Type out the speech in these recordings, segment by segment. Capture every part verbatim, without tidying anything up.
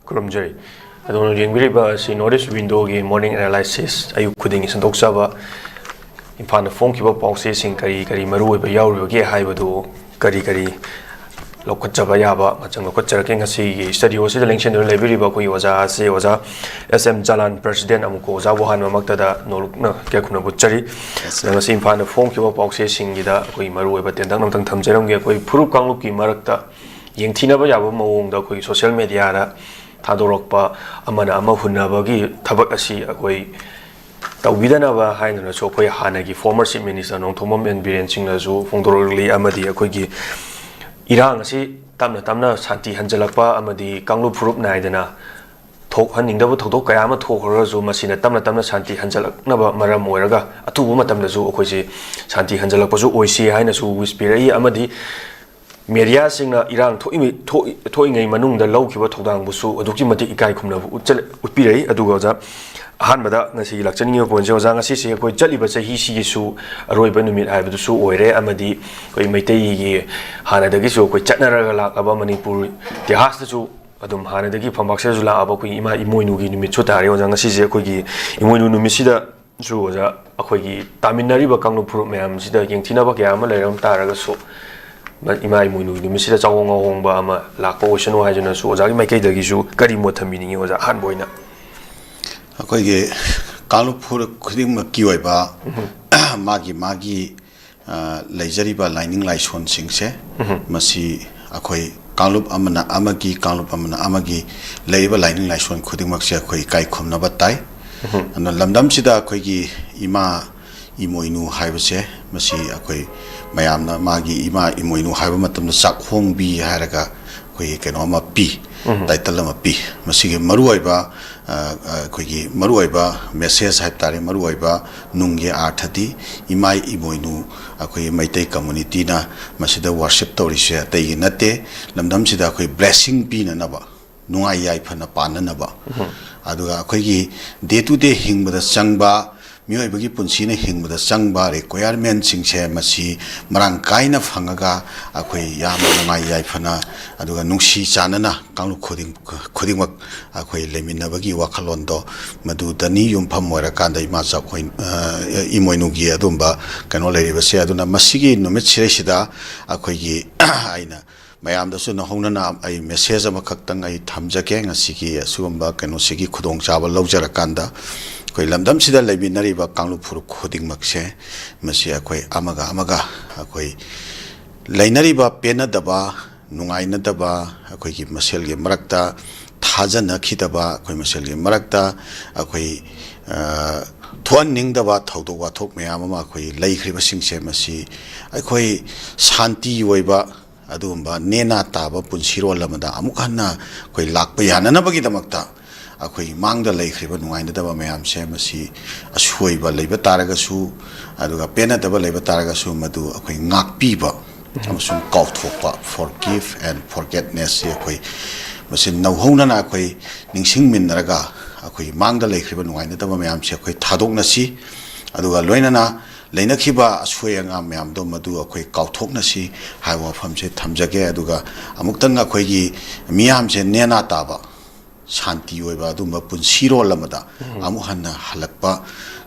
ꯈꯨꯔꯨꯝꯖꯔꯤ꯫ ꯑꯗꯣꯝꯅ ꯌꯦꯡꯕꯤꯔꯤꯕ ꯑꯁꯤ North East Window-ꯒꯤ Morning Analysis, ꯑꯌꯨꯛ ꯈꯨꯗꯤꯡꯒꯤ ꯁꯟꯗꯣꯛꯆꯕ꯫ ꯏꯝꯐꯥꯜꯅ ꯐꯣꯡꯈꯤꯕ ꯄꯥꯎꯆꯦꯁꯤꯡ ꯀꯔꯤ ꯀꯔꯤ ꯃꯔꯨ ꯑꯣꯏꯕ ꯌꯥꯎꯔꯤꯕꯒꯦ ꯍꯥꯏꯕꯗꯨ, ꯀꯔꯤ ꯀꯔꯤ ꯂꯧꯈꯠꯆꯕ ꯌꯥꯕ ꯃꯆꯪ ꯂꯧꯈꯠꯆꯔꯛꯀꯦ꯫ ꯉꯁꯤꯒꯤ studio-ꯁꯤꯗ ꯂꯦꯡꯁꯤꯟꯗꯨꯅ ꯂꯩꯕꯤꯔꯤꯕ ꯑꯩꯈꯣꯏꯒꯤ ꯑꯣꯖꯥ ꯑꯁꯤ ꯑꯣꯖꯥ S M Jalan, President, ꯑꯃꯨꯛꯀ ꯑꯣꯖꯥꯕꯨ ꯍꯥꯟꯕꯃꯛꯇꯗ ꯅꯣꯂꯨꯛꯅ ꯏꯀꯥꯏ ꯈꯨꯝꯅꯕ ꯎꯠꯆꯔꯤ꯫ ꯑꯗ ꯉꯁꯤ ꯏꯝꯐꯥꯜꯅ ꯐꯣꯡꯈꯤꯕ ꯄꯥꯎꯆꯦꯁꯤꯡꯒꯤꯗ ꯑꯩꯈꯣꯏ ꯃꯔꯨ ꯑꯣꯏꯕ ꯇꯦꯟꯇꯛꯅ ꯑꯃꯇꯪ ꯊꯝꯖꯔꯝꯒꯦ꯫ ꯑꯩꯈꯣꯏ ꯐꯨꯔꯨꯞ ꯀꯥꯡꯂꯨꯞꯀꯤ ꯃꯔꯛꯇ ꯌꯦꯡꯊꯤꯅꯕ ꯌꯥꯕ ꯃꯑꯣꯡꯗ ꯑꯩꯈꯣꯏꯒꯤ social media-ꯗ ꯊꯥꯗꯣꯔꯛꯄ, ꯑꯃꯅ ꯑꯃ ꯍꯨꯟꯅꯕꯒꯤ ꯊꯕꯛ ꯑꯁꯤ ꯑꯩꯈꯣꯏ ꯇꯧꯕꯤꯗꯅꯕ ꯍꯥꯏꯗꯨꯅꯁꯨ ꯑꯩꯈꯣꯏ ꯍꯥꯟꯅꯒꯤ former Chief Minister Nongthombam N Biren ꯁꯤꯡꯅꯁꯨ ꯐꯣꯡꯗꯣꯔꯛꯂꯤ꯫ ꯑꯃꯗꯤ ꯑꯩꯈꯣꯏꯒꯤ ꯏꯔꯥꯡ ꯑꯁꯤ ꯇꯞꯅ ꯇꯞꯅ ꯁꯥꯟꯇꯤ ꯍꯟꯖꯤꯜꯂꯛꯄ ꯑꯃꯗꯤ ꯀꯥꯡꯂꯨꯞ ꯐꯨꯔꯨꯞ ꯅꯥꯏꯗꯅ ꯊꯣꯛꯍꯟꯅꯤꯡꯗꯕ ꯊꯧꯗꯣꯛ ꯀꯌꯥ ꯑꯃ ꯊꯣꯛꯈ꯭ꯔꯒꯁꯨ, ꯃꯁꯤꯅ ꯇꯞꯅ ꯇꯞꯅ ꯁꯥꯟꯇꯤ ꯍꯟꯖꯤꯜꯂꯛꯅꯕ ꯃꯔꯝ ꯑꯣꯏꯔꯒ, ꯑꯊꯨꯕ ꯃꯇꯝꯗꯁꯨ ꯑꯩꯈꯣꯏꯁꯤ ꯁꯥꯟꯇꯤ ꯍꯟꯖꯤꯜꯂꯛꯄꯁꯨ ꯑꯣꯏꯁꯤ ꯍꯥꯏꯅꯁꯨ wish ꯄꯤꯔꯛꯏ꯫ ꯑꯃꯗꯤ media-ꯁꯤꯡꯅ ꯏꯔꯥꯡ ꯊꯣꯛꯏ-, ꯊꯣꯛ-, ꯊꯣꯛꯏꯉꯩ ꯃꯅꯨꯡꯗ ꯂꯧꯈꯤꯕ ꯊꯧꯗꯥꯡꯕꯨꯁꯨ ꯑꯗꯨꯛꯀꯤ ꯃꯇꯤꯛ ꯏꯀꯥꯏ ꯈꯨꯝꯅꯕ ꯎꯠꯆ-, ꯎꯠꯄꯤꯔꯛꯏ꯫ ꯑꯗꯨꯒ ꯑꯣꯖꯥ, ꯑꯍꯥꯟꯕꯗ ꯉꯁꯤꯒꯤ ꯂꯥꯛꯆꯅꯤꯡꯉꯤꯕ point-ꯁꯦ, ꯑꯣꯖꯥ, ꯉꯁꯤꯁꯦ ꯑꯩꯈꯣꯏ ꯆꯠꯂꯤꯕ ꯆꯍꯤꯁꯤꯒꯤꯁꯨ ꯑꯔꯣꯏꯕ ꯅꯨꯃꯤꯠ ꯍꯥꯏꯕꯗꯨꯁꯨ ꯑꯣꯏꯔꯦ꯫ ꯑꯃꯗꯤ ꯑꯩꯈꯣꯏ ꯃꯩꯇꯩꯒꯤ ꯍꯥꯟꯅꯗꯒꯤꯁꯨ ꯑꯩꯈꯣꯏ ꯆꯠꯅꯔꯒ ꯂꯥꯛꯂꯕ, ꯃꯅꯤꯄꯨꯔ ꯏꯇꯤꯍꯥꯁꯇꯁꯨ ꯑꯗꯨꯝ ꯍꯥꯟꯅꯗꯒꯤ ꯐꯝꯄꯥꯛꯁꯤꯗꯁꯨ ꯂꯥꯛꯑꯕ ꯑꯩꯈꯣꯏꯒꯤ ꯏꯃꯥ ꯏꯃꯣꯏꯅꯨꯒꯤ ꯅꯨꯃꯤꯠꯁꯨ ꯇꯥꯔꯦ꯫ ꯑꯣꯖꯥ, ꯉꯁꯤꯁꯦ ꯑꯩꯈꯣꯏꯒꯤ ꯏꯃꯣꯏꯅꯨ ꯅꯨꯃꯤꯠꯁꯤꯗ ꯁꯨ ꯑꯣꯖꯥ, ꯑꯩꯈꯣꯏꯒꯤ ꯇꯥꯃꯤꯟꯅꯔꯤꯕ ꯀꯥꯡꯂꯨꯞ ꯐꯨꯔꯨꯞ ꯃꯌꯥꯝꯁꯤꯗ ꯌꯦꯡꯊꯤꯅꯕ ꯀꯌꯥ ꯑꯃ ꯂꯩꯔꯝ ꯇꯥꯔꯒꯁꯨ, ꯏꯃꯥ ꯏꯃꯣꯏꯅꯨꯒꯤ ꯅꯨꯃꯤꯠꯁꯤꯗ ꯆꯥꯎꯍꯣꯡ ꯉꯥꯍꯣꯡꯕ ꯑꯃ ꯂꯥꯛꯄ ꯑꯣꯏꯁꯅꯨ ꯍꯥꯏꯗꯨꯅꯁꯨ ꯑꯣꯖꯥꯒꯤ ꯃꯥꯏꯀꯩꯗꯒꯤꯁꯨ ꯀꯔꯤ ꯃꯣꯠ ꯊꯝꯕꯤꯅꯤꯡꯉꯤ, ꯑꯣꯖꯥ, ꯑꯍꯥꯟꯕ ꯑꯣꯏꯅ? ꯑꯩꯈꯣꯏꯒꯤ ꯀꯥꯡꯂꯨꯞ ꯐꯨꯔꯨꯞ ꯈꯨꯗꯤꯡꯃꯛꯀꯤ ꯑꯣꯏꯕ ꯃꯥꯒꯤ ꯃꯥꯒꯤ ꯑ, ꯂꯩꯖꯔꯤꯕ ꯂꯥꯏꯅꯤꯡ ꯂꯥꯏꯁꯣꯟꯁꯤꯡꯁꯦ, ꯎꯝꯍꯨꯝ꯫ ꯃꯁꯤ ꯑꯩꯈꯣꯏ ꯀꯥꯡꯂꯨꯞ ꯑꯃꯅ ꯑꯃꯒꯤ, ꯀꯥꯡꯂꯨꯞ ꯑꯃꯅ ꯑꯃꯒꯤ ꯂꯩꯔꯤꯕ ꯂꯥꯏꯅꯤꯡ ꯂꯥꯏꯁꯣꯟ ꯈꯨꯗꯤꯡꯃꯛꯁꯦ ꯑꯩꯈꯣꯏ ꯏꯀꯥꯏ ꯈꯨꯝꯅꯕ ꯇꯥꯏ꯫ ꯎꯝꯍꯨꯝ꯫ ꯑꯗꯨꯅ ꯂꯝꯗꯝꯁꯤꯗ ꯑꯩꯈꯣꯏꯒꯤ ꯏꯃꯥ ꯏꯃꯣꯏꯅꯨ ꯍꯥꯏꯕꯁꯦ, ꯃꯁꯤ ꯑꯩꯈꯣꯏ ꯃꯌꯥꯝꯅ ꯃꯥꯒꯤ ꯏꯃꯥ ꯏꯃꯣꯏꯅꯨ ꯍꯥꯏꯕ ꯃꯇꯝꯗ ꯆꯥꯛꯍꯣꯡꯕꯤ ꯍꯥꯏꯔꯒ ꯑꯩꯈꯣꯏꯒꯤ ꯀꯩꯅꯣ ꯑꯃ ꯄꯤ, ꯎꯝꯍꯨꯝ꯫ Title ꯑꯃ ꯄꯤ꯫ ꯃꯁꯤꯒꯤ ꯃꯔꯨꯑꯣꯏꯕ, ꯑ, ꯑ, ꯑꯩꯈꯣꯏꯒꯤ ꯃꯔꯨꯑꯣꯏꯕ message ꯍꯥꯏꯕ ꯇꯥꯔꯦ, ꯃꯔꯨꯑꯣꯏꯕ ꯅꯨꯡꯒꯤ ꯑꯥꯔꯊꯗꯤ ꯏꯃꯥ ꯏꯃꯣꯏꯅꯨ ꯑꯩꯈꯣꯏꯒꯤ ꯃꯩꯇꯩ community-ꯅ ꯃꯁꯤꯗ worship ꯇꯧꯔꯤꯁꯦ ꯑꯇꯩꯒꯤ ꯅꯠꯇꯦ, ꯂꯝꯗꯝꯁꯤꯗ ꯑꯩꯈꯣꯏ blessing ꯄꯤꯅꯅꯕ, ꯅꯨꯡꯉꯥꯏ ꯌꯥꯏꯐꯅ ꯄꯥꯟꯅꯅꯕ, ꯎꯝꯍꯨꯝ꯫ ꯑꯗꯨꯒ ꯑꯩꯈꯣꯏꯒꯤ day to day ꯍꯤꯡꯕꯗ ꯆꯪꯕ ꯃꯤꯑꯣꯏꯕꯒꯤ ꯄꯨꯟꯁꯤꯅ ꯍꯤꯡꯕꯗ ꯆꯪꯕ ꯔꯤꯀ꯭ꯋꯥꯌꯔꯃꯦꯟꯁꯤꯡꯁꯦ ꯃꯁꯤ ꯃꯔꯥꯡ ꯀꯥꯏꯅ ꯐꯪꯉꯒ ꯑꯩꯈꯣꯏ ꯌꯥꯝꯅ ꯅꯨꯡꯉꯥꯏ ꯌꯥꯏꯐꯅ ꯑꯗꯨꯒ ꯅꯨꯡꯁꯤ ꯆꯥꯟꯅꯅ ꯀꯥꯡꯂꯨꯞ ꯈꯨꯗꯤꯡ ꯈꯨꯗꯤꯡꯃꯛ ꯑꯩꯈꯣꯏ ꯂꯩꯃꯤꯟꯅꯕꯒꯤ ꯋꯥꯈꯜꯂꯣꯟꯗꯣ ꯃꯗꯨꯗꯅꯤ ꯌꯨꯝꯐꯝ ꯑꯣꯏꯔꯀꯥꯟꯗ ꯏꯃꯥ ꯆꯥꯛ ꯏꯃꯣꯏꯅꯨꯒꯤ ꯑꯗꯨꯝꯕ ꯀꯩꯅꯣ ꯂꯩꯔꯤꯕꯁꯦ꯫ ꯑꯗꯨꯅ ꯃꯁꯤꯒꯤ ꯅꯨꯃꯤꯠ ꯁꯤꯔꯩꯁꯤꯗ ꯑꯩꯈꯣꯏꯒꯤ ꯑꯩꯅ ꯃꯌꯥꯝꯗꯁꯨ ꯅꯧꯍꯧꯅꯅ ꯑꯩ ꯃꯦꯁꯦꯖ ꯑꯃꯈꯛꯇꯪ ꯑꯩ ꯊꯝꯖꯒꯦ꯫ ꯉꯁꯤꯒꯤ ꯑꯁꯤꯒꯨꯝꯕ ꯀꯩꯅꯣꯁꯤꯒꯤ ꯈꯨꯗꯣꯡꯆꯥꯕ ꯂꯧꯖꯔꯀꯥꯟꯗ ꯑꯩꯈꯣꯏ ꯂꯝꯗꯝꯁꯤꯗ ꯂꯩꯃꯤꯟꯅꯔꯤꯕ ꯀꯥꯡꯂꯨꯞ ꯐꯨꯔꯨꯞ ꯈꯨꯗꯤꯡꯃꯛꯁꯦ ꯃꯁꯤ ꯑꯩꯈꯣꯏ ꯑꯃꯒ ꯑꯃꯒ ꯑꯩꯈꯣꯏ ꯂꯩꯅꯔꯤꯕ ꯄꯦꯟꯅꯗꯕ, ꯅꯨꯡꯉꯥꯏꯅꯗꯕ, ꯑꯩꯈꯣꯏꯒꯤ ꯃꯁꯦꯜꯒꯤ ꯃꯔꯛꯇ ꯊꯥꯖꯅꯈꯤꯗꯕ, ꯑꯩꯈꯣꯏ ꯃꯁꯦꯜꯒꯤ ꯃꯔꯛꯇ ꯑꯩꯈꯣꯏ ꯊꯣꯛꯍꯟꯅꯤꯡꯗꯕ ꯊꯧꯗꯣꯛ ꯋꯥꯊꯣꯛ ꯃꯌꯥꯝ ꯑꯃ ꯑꯩꯈꯣꯏ ꯂꯩꯈ꯭ꯔꯤꯕꯁꯤꯡꯁꯦ ꯃꯁꯤ ꯑꯩꯈꯣꯏ ꯁꯥꯟꯇꯤ ꯑꯣꯏꯕ ꯑꯗꯨꯒꯨꯝꯕ ꯅꯦꯅꯥ ꯇꯥꯕ ꯄꯨꯟꯁꯤꯔꯣꯜ ꯑꯃꯗ ꯑꯃꯨꯛ ꯍꯟꯅ ꯑꯩꯈꯣꯏ ꯂꯥꯛꯄ ꯌꯥꯅꯅꯕꯒꯤꯗꯃꯛꯇ ꯑꯩꯈꯣꯏꯒꯤ ꯃꯥꯡꯗ ꯂꯩꯈ꯭ꯔꯤꯕ ꯅꯨꯡꯉꯥꯏꯅꯗꯕ ꯃꯌꯥꯝꯁꯦ ꯃꯁꯤ ꯑꯁꯣꯏꯕ ꯂꯩꯕ ꯇꯥꯔꯒꯁꯨ ꯑꯗꯨꯒ ꯄꯦꯟꯅꯗꯕ ꯂꯩꯕ ꯇꯥꯔꯒꯁꯨ ꯃꯗꯨ ꯑꯩꯈꯣꯏ ꯉꯥꯛꯄꯤꯕ ꯑꯃꯁꯨꯡ ꯀꯥꯎꯊꯣꯛꯄ, forgive and forgetness ꯁꯤ ꯑꯩꯈꯣꯏ ꯃꯁꯤ ꯅꯧꯍꯧꯅꯅ ꯑꯩꯈꯣꯏ ꯅꯤꯡꯁꯤꯡꯃꯤꯟꯅꯔꯒ ꯑꯩꯈꯣꯏꯒꯤ ꯃꯥꯡꯗ ꯂꯩꯈ꯭ꯔꯤꯕ ꯅꯨꯡꯉꯥꯏꯅꯗꯕ ꯃꯌꯥꯝꯁꯦ ꯑꯩꯈꯣꯏ ꯊꯥꯗꯣꯛꯅꯁꯤ꯫ ꯑꯗꯨꯒ ꯂꯣꯏꯅꯅ ꯂꯩꯅꯈꯤꯕ ꯑꯁꯣꯏ ꯑꯉꯥꯝ ꯃꯌꯥꯝꯗꯣ ꯃꯗꯨ ꯑꯩꯈꯣꯏ ꯀꯥꯎꯊꯣꯛꯅꯁꯤ ꯍꯥꯏꯕ ꯋꯥꯐꯝꯁꯦ ꯊꯝꯖꯒꯦ꯫ ꯑꯗꯨꯒ ꯑꯃꯨꯛꯇꯪ ꯑꯩꯈꯣꯏꯒꯤ ꯃꯤꯌꯥꯝꯁꯦ ꯅꯦꯅꯥ ꯇꯥꯕ, ꯁꯥꯟꯇꯤ ꯑꯣꯏꯕ ꯑꯗꯨꯒꯨꯝꯕ ꯄꯨꯟꯁꯤꯔꯣꯜ ꯑꯃꯗ ꯑꯃꯨꯛ ꯍꯟꯅ ꯍꯜꯂꯛꯄ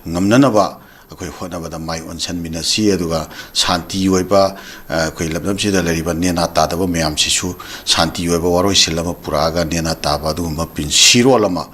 ꯉꯝꯅꯅꯕ ꯑꯩꯈꯣꯏ ꯍꯣꯠꯅꯕꯗ ꯃꯥꯏ ꯑꯣꯟꯁꯤꯟꯃꯤꯟꯅꯁꯤ꯫ ꯑꯗꯨꯒ ꯁꯥꯟꯇꯤ ꯑꯣꯏꯕ, ꯑ, ꯑꯩꯈꯣꯏ ꯂꯝꯗꯝꯁꯤꯗ ꯂꯩꯔꯤꯕ ꯅꯦꯅꯥ ꯇꯥꯗꯕ ꯃꯌꯥꯝꯁꯤꯁꯨ ꯁꯥꯟꯇꯤ ꯑꯣꯏꯕ ꯋꯥꯔꯣꯏꯁꯤꯜ ꯑꯃ ꯄꯨꯔꯛꯑꯒ ꯅꯦꯅꯥ ꯇꯥꯕ ꯑꯗꯨꯒꯨꯝꯕ ꯄꯨꯟꯁꯤꯔꯣꯜ ꯑꯃ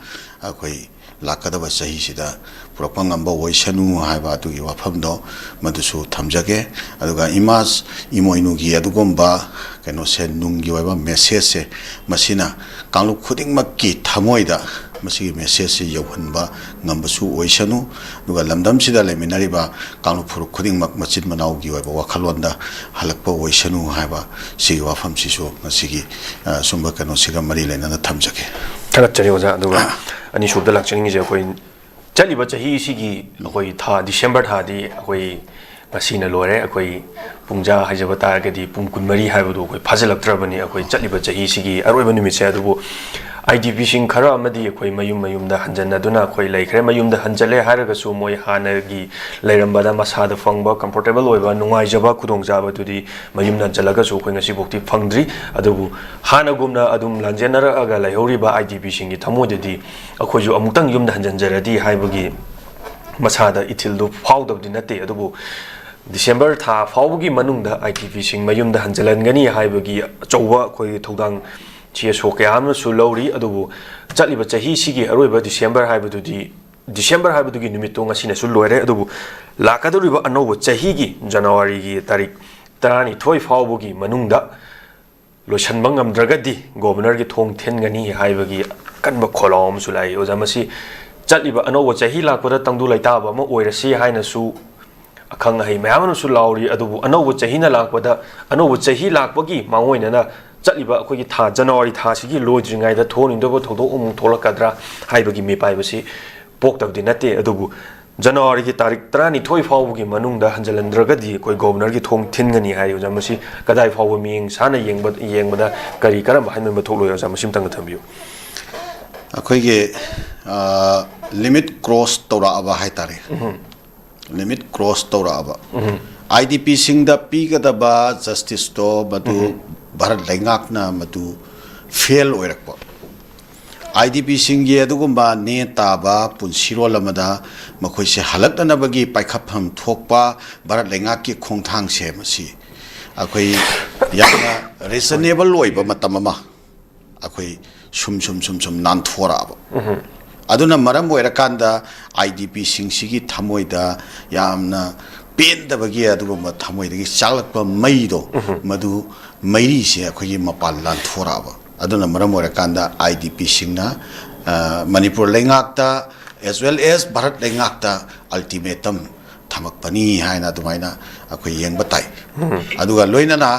ꯑꯩꯈꯣꯏ ꯂꯥꯛꯀꯗꯕ ꯆꯍꯤꯁꯤꯗ ꯄꯨꯔꯛꯄ ꯉꯝꯕ ꯑꯣꯏꯁꯅꯨ ꯍꯥꯏꯕ ꯑꯗꯨꯒꯤ ꯋꯥꯐꯝꯗꯣ ꯃꯗꯨꯁꯨ ꯊꯝꯖꯒꯦ꯫ ꯑꯗꯨꯒ ꯏꯃꯥ ꯏꯃꯣꯏꯅꯨꯒꯤ ꯑꯗꯨꯒꯨꯝꯕ ꯀꯩꯅꯣꯁꯦ, ꯅꯨꯡꯒꯤ ꯑꯣꯏꯕ ꯃꯦꯁꯦꯖꯁꯦ, ꯃꯁꯤꯅ ꯀꯥꯡꯂꯨꯞ ꯈꯨꯗꯤꯡꯃꯛꯀꯤ ꯊꯃꯣꯏꯗ ꯃꯁꯤꯒꯤ ꯃꯦꯁꯦꯖꯁꯦ ꯌꯧꯍꯟꯕ ꯉꯝꯕꯁꯨ ꯑꯣꯏꯁꯅꯨ꯫ ꯑꯗꯨꯒ ꯂꯝꯗꯝꯁꯤꯗ ꯂꯩꯃꯤꯟꯅꯔꯤꯕ ꯀꯥꯡꯂꯨꯞ ꯐꯨꯔꯨꯞ ꯈꯨꯗꯤꯡꯃꯛ ꯃꯆꯤꯟ ꯃꯅꯥꯎꯒꯤ ꯑꯣꯏꯕ ꯋꯥꯈꯜꯂꯣꯟꯗ ꯍꯜꯂꯛꯄ ꯑꯣꯏꯁꯅꯨ ꯍꯥꯏꯕ ꯁꯤꯒꯤ ꯋꯥꯐꯝꯁꯤꯁꯨ ꯉꯁꯤꯒꯤ, ꯑ, ꯁꯨꯝꯕ ꯀꯩꯅꯣꯁꯤꯒ ꯃꯔꯤ ꯂꯩꯅꯅ ꯊꯝꯖꯒꯦ꯫ ꯊꯥꯒꯠꯆꯔꯤ ꯑꯣꯖꯥ꯫ ꯑꯗꯨꯒ ꯑꯅꯤꯁꯨꯕꯗ ꯂꯥꯛꯆꯅꯤꯡꯉꯤꯁꯦ, ꯑꯩꯈꯣꯏ ꯆꯠꯂꯤꯕ ꯆꯍꯤꯁꯤꯒꯤ ꯑꯩꯈꯣꯏ ꯊꯥ, ꯗꯤꯁꯦꯝꯕꯔ ꯊꯥꯗꯤ ꯑꯩꯈꯣꯏ ꯉꯁꯤꯅ ꯂꯣꯏꯔꯦ꯫ ꯑꯩꯈꯣꯏ ꯄꯨꯡꯖꯥ ꯍꯥꯏꯖꯕ ꯇꯥꯔꯒꯗꯤ ꯄꯨꯡ ꯀꯨꯟꯃꯔꯤ ꯍꯥꯏꯕꯗꯨ ꯑꯩꯈꯣꯏ ꯐꯥꯖꯤꯜꯂꯛꯇ꯭ꯔꯕꯅꯤ꯫ ꯑꯩꯈꯣꯏ ꯆꯠꯂꯤꯕ ꯆꯍꯤꯁꯤꯒꯤ ꯑꯔꯣꯏꯕ ꯅꯨꯃꯤꯠꯁꯦ꯫ ꯑꯗꯨꯕꯨ ꯑꯥꯏ ꯗꯤ ꯄꯤꯁꯤꯡ ꯈꯔ ꯑꯃꯗꯤ ꯑꯩꯈꯣꯏ ꯃꯌꯨꯝ ꯃꯌꯨꯝꯗ ꯍꯟꯖꯟꯅꯗꯨꯅ ꯑꯩꯈꯣꯏ ꯂꯩꯈ꯭ꯔꯦ꯫ ꯃꯌꯨꯝꯗ ꯍꯟꯖꯜꯂꯦ ꯍꯥꯏꯔꯒꯁꯨ ꯃꯣꯏ ꯍꯥꯟꯅꯒꯤ ꯂꯩꯔꯝꯕꯗ ꯃꯁꯥꯗ ꯐꯪꯕ comfortable ꯑꯣꯏꯕ ꯅꯨꯡꯉꯥꯏꯖꯕ ꯈꯨꯗꯣꯡꯆꯥꯕꯗꯨꯗꯤ ꯃꯌꯨꯝꯗ ꯍꯟꯖꯜꯂꯒꯁꯨ ꯑꯩꯈꯣꯏ ꯉꯁꯤꯐꯥꯎꯗꯤ ꯐꯪꯗ꯭ꯔꯤ꯫ ꯑꯗꯨꯕꯨ ꯍꯥꯟꯅꯒꯨꯝꯅ ꯑꯗꯨꯝ ꯂꯥꯟꯖꯦꯟꯅꯔꯛꯑꯒ ꯂꯩꯍꯧꯔꯤꯕ ꯑꯥꯏ ꯗꯤ ꯄꯤꯁꯤꯡꯒꯤ ꯊꯃꯣꯏꯗꯗꯤ ꯑꯩꯈꯣꯏꯁꯨ ꯑꯃꯨꯛꯇꯪ ꯌꯨꯝꯗ ꯍꯟꯖꯟꯖꯔꯗꯤ ꯍꯥꯏꯕꯒꯤ ꯃꯁꯥꯗ ꯏꯊꯤꯜꯗꯨ ꯐꯥꯎꯗꯕꯗꯤ ꯅꯠꯇꯦ꯫ ꯑꯗꯨꯕꯨ ꯗꯤꯁꯦꯝꯕꯔ ꯊꯥ ꯐꯥꯎꯕꯒꯤ ꯃꯅꯨꯡꯗ ꯑꯥꯏ ꯗꯤ ꯄꯤꯁꯤꯡ ꯃꯌꯨꯝꯗ ꯍꯟꯖꯜꯍꯟꯒꯅꯤ ꯍꯥꯏꯕꯒꯤ ꯑꯆꯧꯕ ꯑꯩꯈꯣꯏꯒꯤ ꯊꯧꯗꯥꯡ ꯁꯤ ꯑꯦꯁ ꯑꯣ ꯀꯌꯥ ꯑꯃꯁꯨ ꯂꯧꯔꯤ꯫ ꯑꯗꯨꯕꯨ ꯆꯠꯂꯤꯕ ꯆꯍꯤꯁꯤꯒꯤ ꯑꯔꯣꯏꯕ ꯗꯤꯁꯦꯝꯕꯔ ꯍꯥꯏꯕꯗꯨꯗꯤ, ꯗꯤꯁꯦꯝꯕꯔ ꯍꯥꯏꯕꯗꯨꯒꯤ ꯅꯨꯃꯤꯠꯇꯣ ꯉꯁꯤꯅꯁꯨ ꯂꯣꯏꯔꯦ꯫ ꯑꯗꯨꯕꯨ ꯂꯥꯛꯀꯗꯧꯔꯤꯕ ꯑꯅꯧꯕ ꯆꯍꯤꯒꯤ ꯖꯅꯋꯥꯔꯤꯒꯤ ꯇꯥꯔꯤꯛ ꯇꯔꯥꯅꯤꯊꯣꯏ ꯐꯥꯎꯕꯒꯤ ꯃꯅꯨꯡꯗ ꯂꯣꯏꯁꯤꯟꯕ ꯉꯝꯗ꯭ꯔꯒꯗꯤ ꯒꯣꯕꯔꯅꯔꯒꯤ ꯊꯣꯡ ꯊꯤꯟꯒꯅꯤ ꯍꯥꯏꯕꯒꯤ ꯑꯀꯟꯕ ꯈꯣꯜꯂꯥꯎ ꯑꯃꯁꯨ ꯂꯥꯛꯏ꯫ ꯑꯣꯖꯥ, ꯃꯁꯤ ꯆꯠꯂꯤꯕ ꯑꯅꯧꯕ ꯆꯍꯤ ꯂꯥꯛꯄꯗ ꯇꯪꯗꯨ ꯂꯩꯇꯥꯕ ꯑꯃ ꯑꯣꯏꯔꯁꯤ ꯍꯥꯏꯅꯁꯨ ꯑꯈꯪ ꯑꯍꯩ ꯃꯌꯥꯝ ꯑꯃꯅꯁꯨ ꯂꯥꯎꯔꯤ꯫ ꯑꯗꯨꯕꯨ ꯑꯅꯧꯕ ꯆꯍꯤꯅ ꯂꯥꯛꯄꯗ, ꯑꯅꯧꯕ ꯆꯍꯤ ꯂꯥꯛꯄꯒꯤ ꯃꯥꯡꯑꯣꯏꯅꯅ ꯆꯠꯂꯤꯕ ꯑꯩꯈꯣꯏꯒꯤ ꯊꯥ, ꯖꯅꯋꯥꯔꯤ ꯊꯥꯁꯤꯒꯤ ꯂꯣꯏꯗ꯭ꯔꯤꯉꯩꯗ ꯊꯣꯛꯍꯟꯅꯤꯡꯗꯕ ꯊꯧꯗꯣꯛ ꯑꯃꯨꯛ ꯊꯣꯛꯂꯛꯀꯗ꯭ꯔꯥ ꯍꯥꯏꯕꯒꯤ ꯃꯤꯄꯥꯏꯕꯁꯤ ꯄꯣꯛꯇꯕꯗꯤ ꯅꯠꯇꯦ꯫ ꯑꯗꯨꯕꯨ ꯖꯅꯋꯥꯔꯤꯒꯤ ꯇꯥꯔꯤꯛ ꯇꯔꯥꯅꯤꯊꯣꯏ ꯐꯥꯎꯕꯒꯤ ꯃꯅꯨꯡꯗ ꯍꯟꯖꯤꯜꯍꯟꯗ꯭ꯔꯒꯗꯤ ꯑꯩꯈꯣꯏ ꯒꯣꯕꯔꯅꯔꯒꯤ ꯊꯣꯡ ꯊꯤꯟꯒꯅꯤ ꯍꯥꯏꯔꯤ꯫ ꯑꯣꯖꯥ, ꯃꯁꯤ ꯀꯗꯥꯏ ꯐꯥꯎꯕ ꯃꯤꯠꯌꯦꯡ ꯁꯥꯟꯅ ꯌꯦꯡꯕ, ꯌꯦꯡꯕꯗ ꯀꯔꯤ ꯀꯔꯝꯕ ꯍꯥꯏꯅꯕ ꯊꯣꯛꯂꯣꯏ? ꯑꯣꯖꯥ, ꯃꯁꯤꯃꯇꯪꯒ ꯊꯝꯕꯤꯌꯨ꯫ ꯑꯩꯈꯣꯏꯒꯤ ꯂꯤꯃꯤꯠ ꯀ꯭ꯔꯣꯁ ꯇꯧꯔꯛꯑꯕ ꯍꯥꯏꯇꯥꯔꯦ꯫ ꯂꯤꯃꯤꯠ ꯀ꯭ꯔꯣꯁ ꯇꯧꯔꯛꯑꯕ, ꯑꯥꯏ ꯗꯤ ꯄꯤꯁꯤꯡꯗ ꯄꯤꯒꯗꯕ ꯖꯁꯇꯤꯁꯇꯣ ꯃꯗꯨ ꯚꯥꯔꯠ ꯂꯩꯉꯥꯛꯅ ꯃꯗꯨ ꯐꯦꯜ ꯑꯣꯏꯔꯛꯄ, ꯑꯥꯏ ꯗꯤ ꯄꯤꯁꯤꯡꯒꯤ ꯑꯗꯨꯒꯨꯝꯕ ꯅꯦ ꯇꯥꯕ ꯄꯨꯟꯁꯤꯔꯣꯜ ꯑꯃꯗ ꯃꯈꯣꯏꯁꯦ ꯍꯜꯂꯛꯅꯅꯕꯒꯤ ꯄꯥꯏꯈꯠꯐꯝ ꯊꯣꯛꯄ ꯚꯥꯔꯠ ꯂꯩꯉꯥꯛꯀꯤ ꯈꯣꯡꯊꯥꯡꯁꯦ ꯃꯁꯤ ꯑꯩꯈꯣꯏ ꯌꯥꯝꯅ ꯔꯤꯖꯅꯦꯕꯜ ꯑꯣꯏꯕ ꯃꯇꯝ ꯑꯃ ꯑꯩꯈꯣꯏ ꯁꯨꯝ ꯁꯨꯝ ꯁꯨꯝ ꯁꯨꯝ ꯅꯥꯟꯊꯣꯔꯛꯑꯕ꯫ ꯑꯗꯨꯅ ꯃꯔꯝ ꯑꯣꯏꯔꯀꯥꯟꯗ ꯑꯥꯏ ꯗꯤ ꯄꯤꯁꯤꯡꯁꯤꯒꯤ ꯊꯃꯣꯏꯗ ꯌꯥꯝꯅ ꯄꯦꯟꯗꯕꯒꯤ ꯑꯗꯨꯒꯨꯝꯕ ꯊꯃꯣꯏꯗꯒꯤ ꯆꯥꯛꯂꯛꯄ ꯃꯩꯗꯣ, ꯃꯗꯨ ꯃꯩꯔꯤꯁꯦ ꯑꯩꯈꯣꯏꯒꯤ ꯃꯄꯥꯟ ꯂꯥꯟꯊꯣꯔꯛꯑꯕ꯫ ꯑꯗꯨꯅ ꯃꯔꯝ ꯑꯣꯏꯔꯀꯥꯟꯗ I D ꯄꯤꯁꯤꯡꯅ Manipur ꯂꯩꯉꯥꯛꯇ as well as Bharat ꯂꯩꯉꯥꯛꯇ ꯑꯜꯇꯤꯃꯦꯇꯝ ꯊꯝꯃꯛꯄꯅꯤ ꯍꯥꯏꯅ ꯑꯗꯨꯃꯥꯏꯅ ꯑꯩꯈꯣꯏ ꯌꯦꯡꯕ ꯇꯥꯏ꯫ ꯑꯗꯨꯒ ꯂꯣꯏꯅꯅ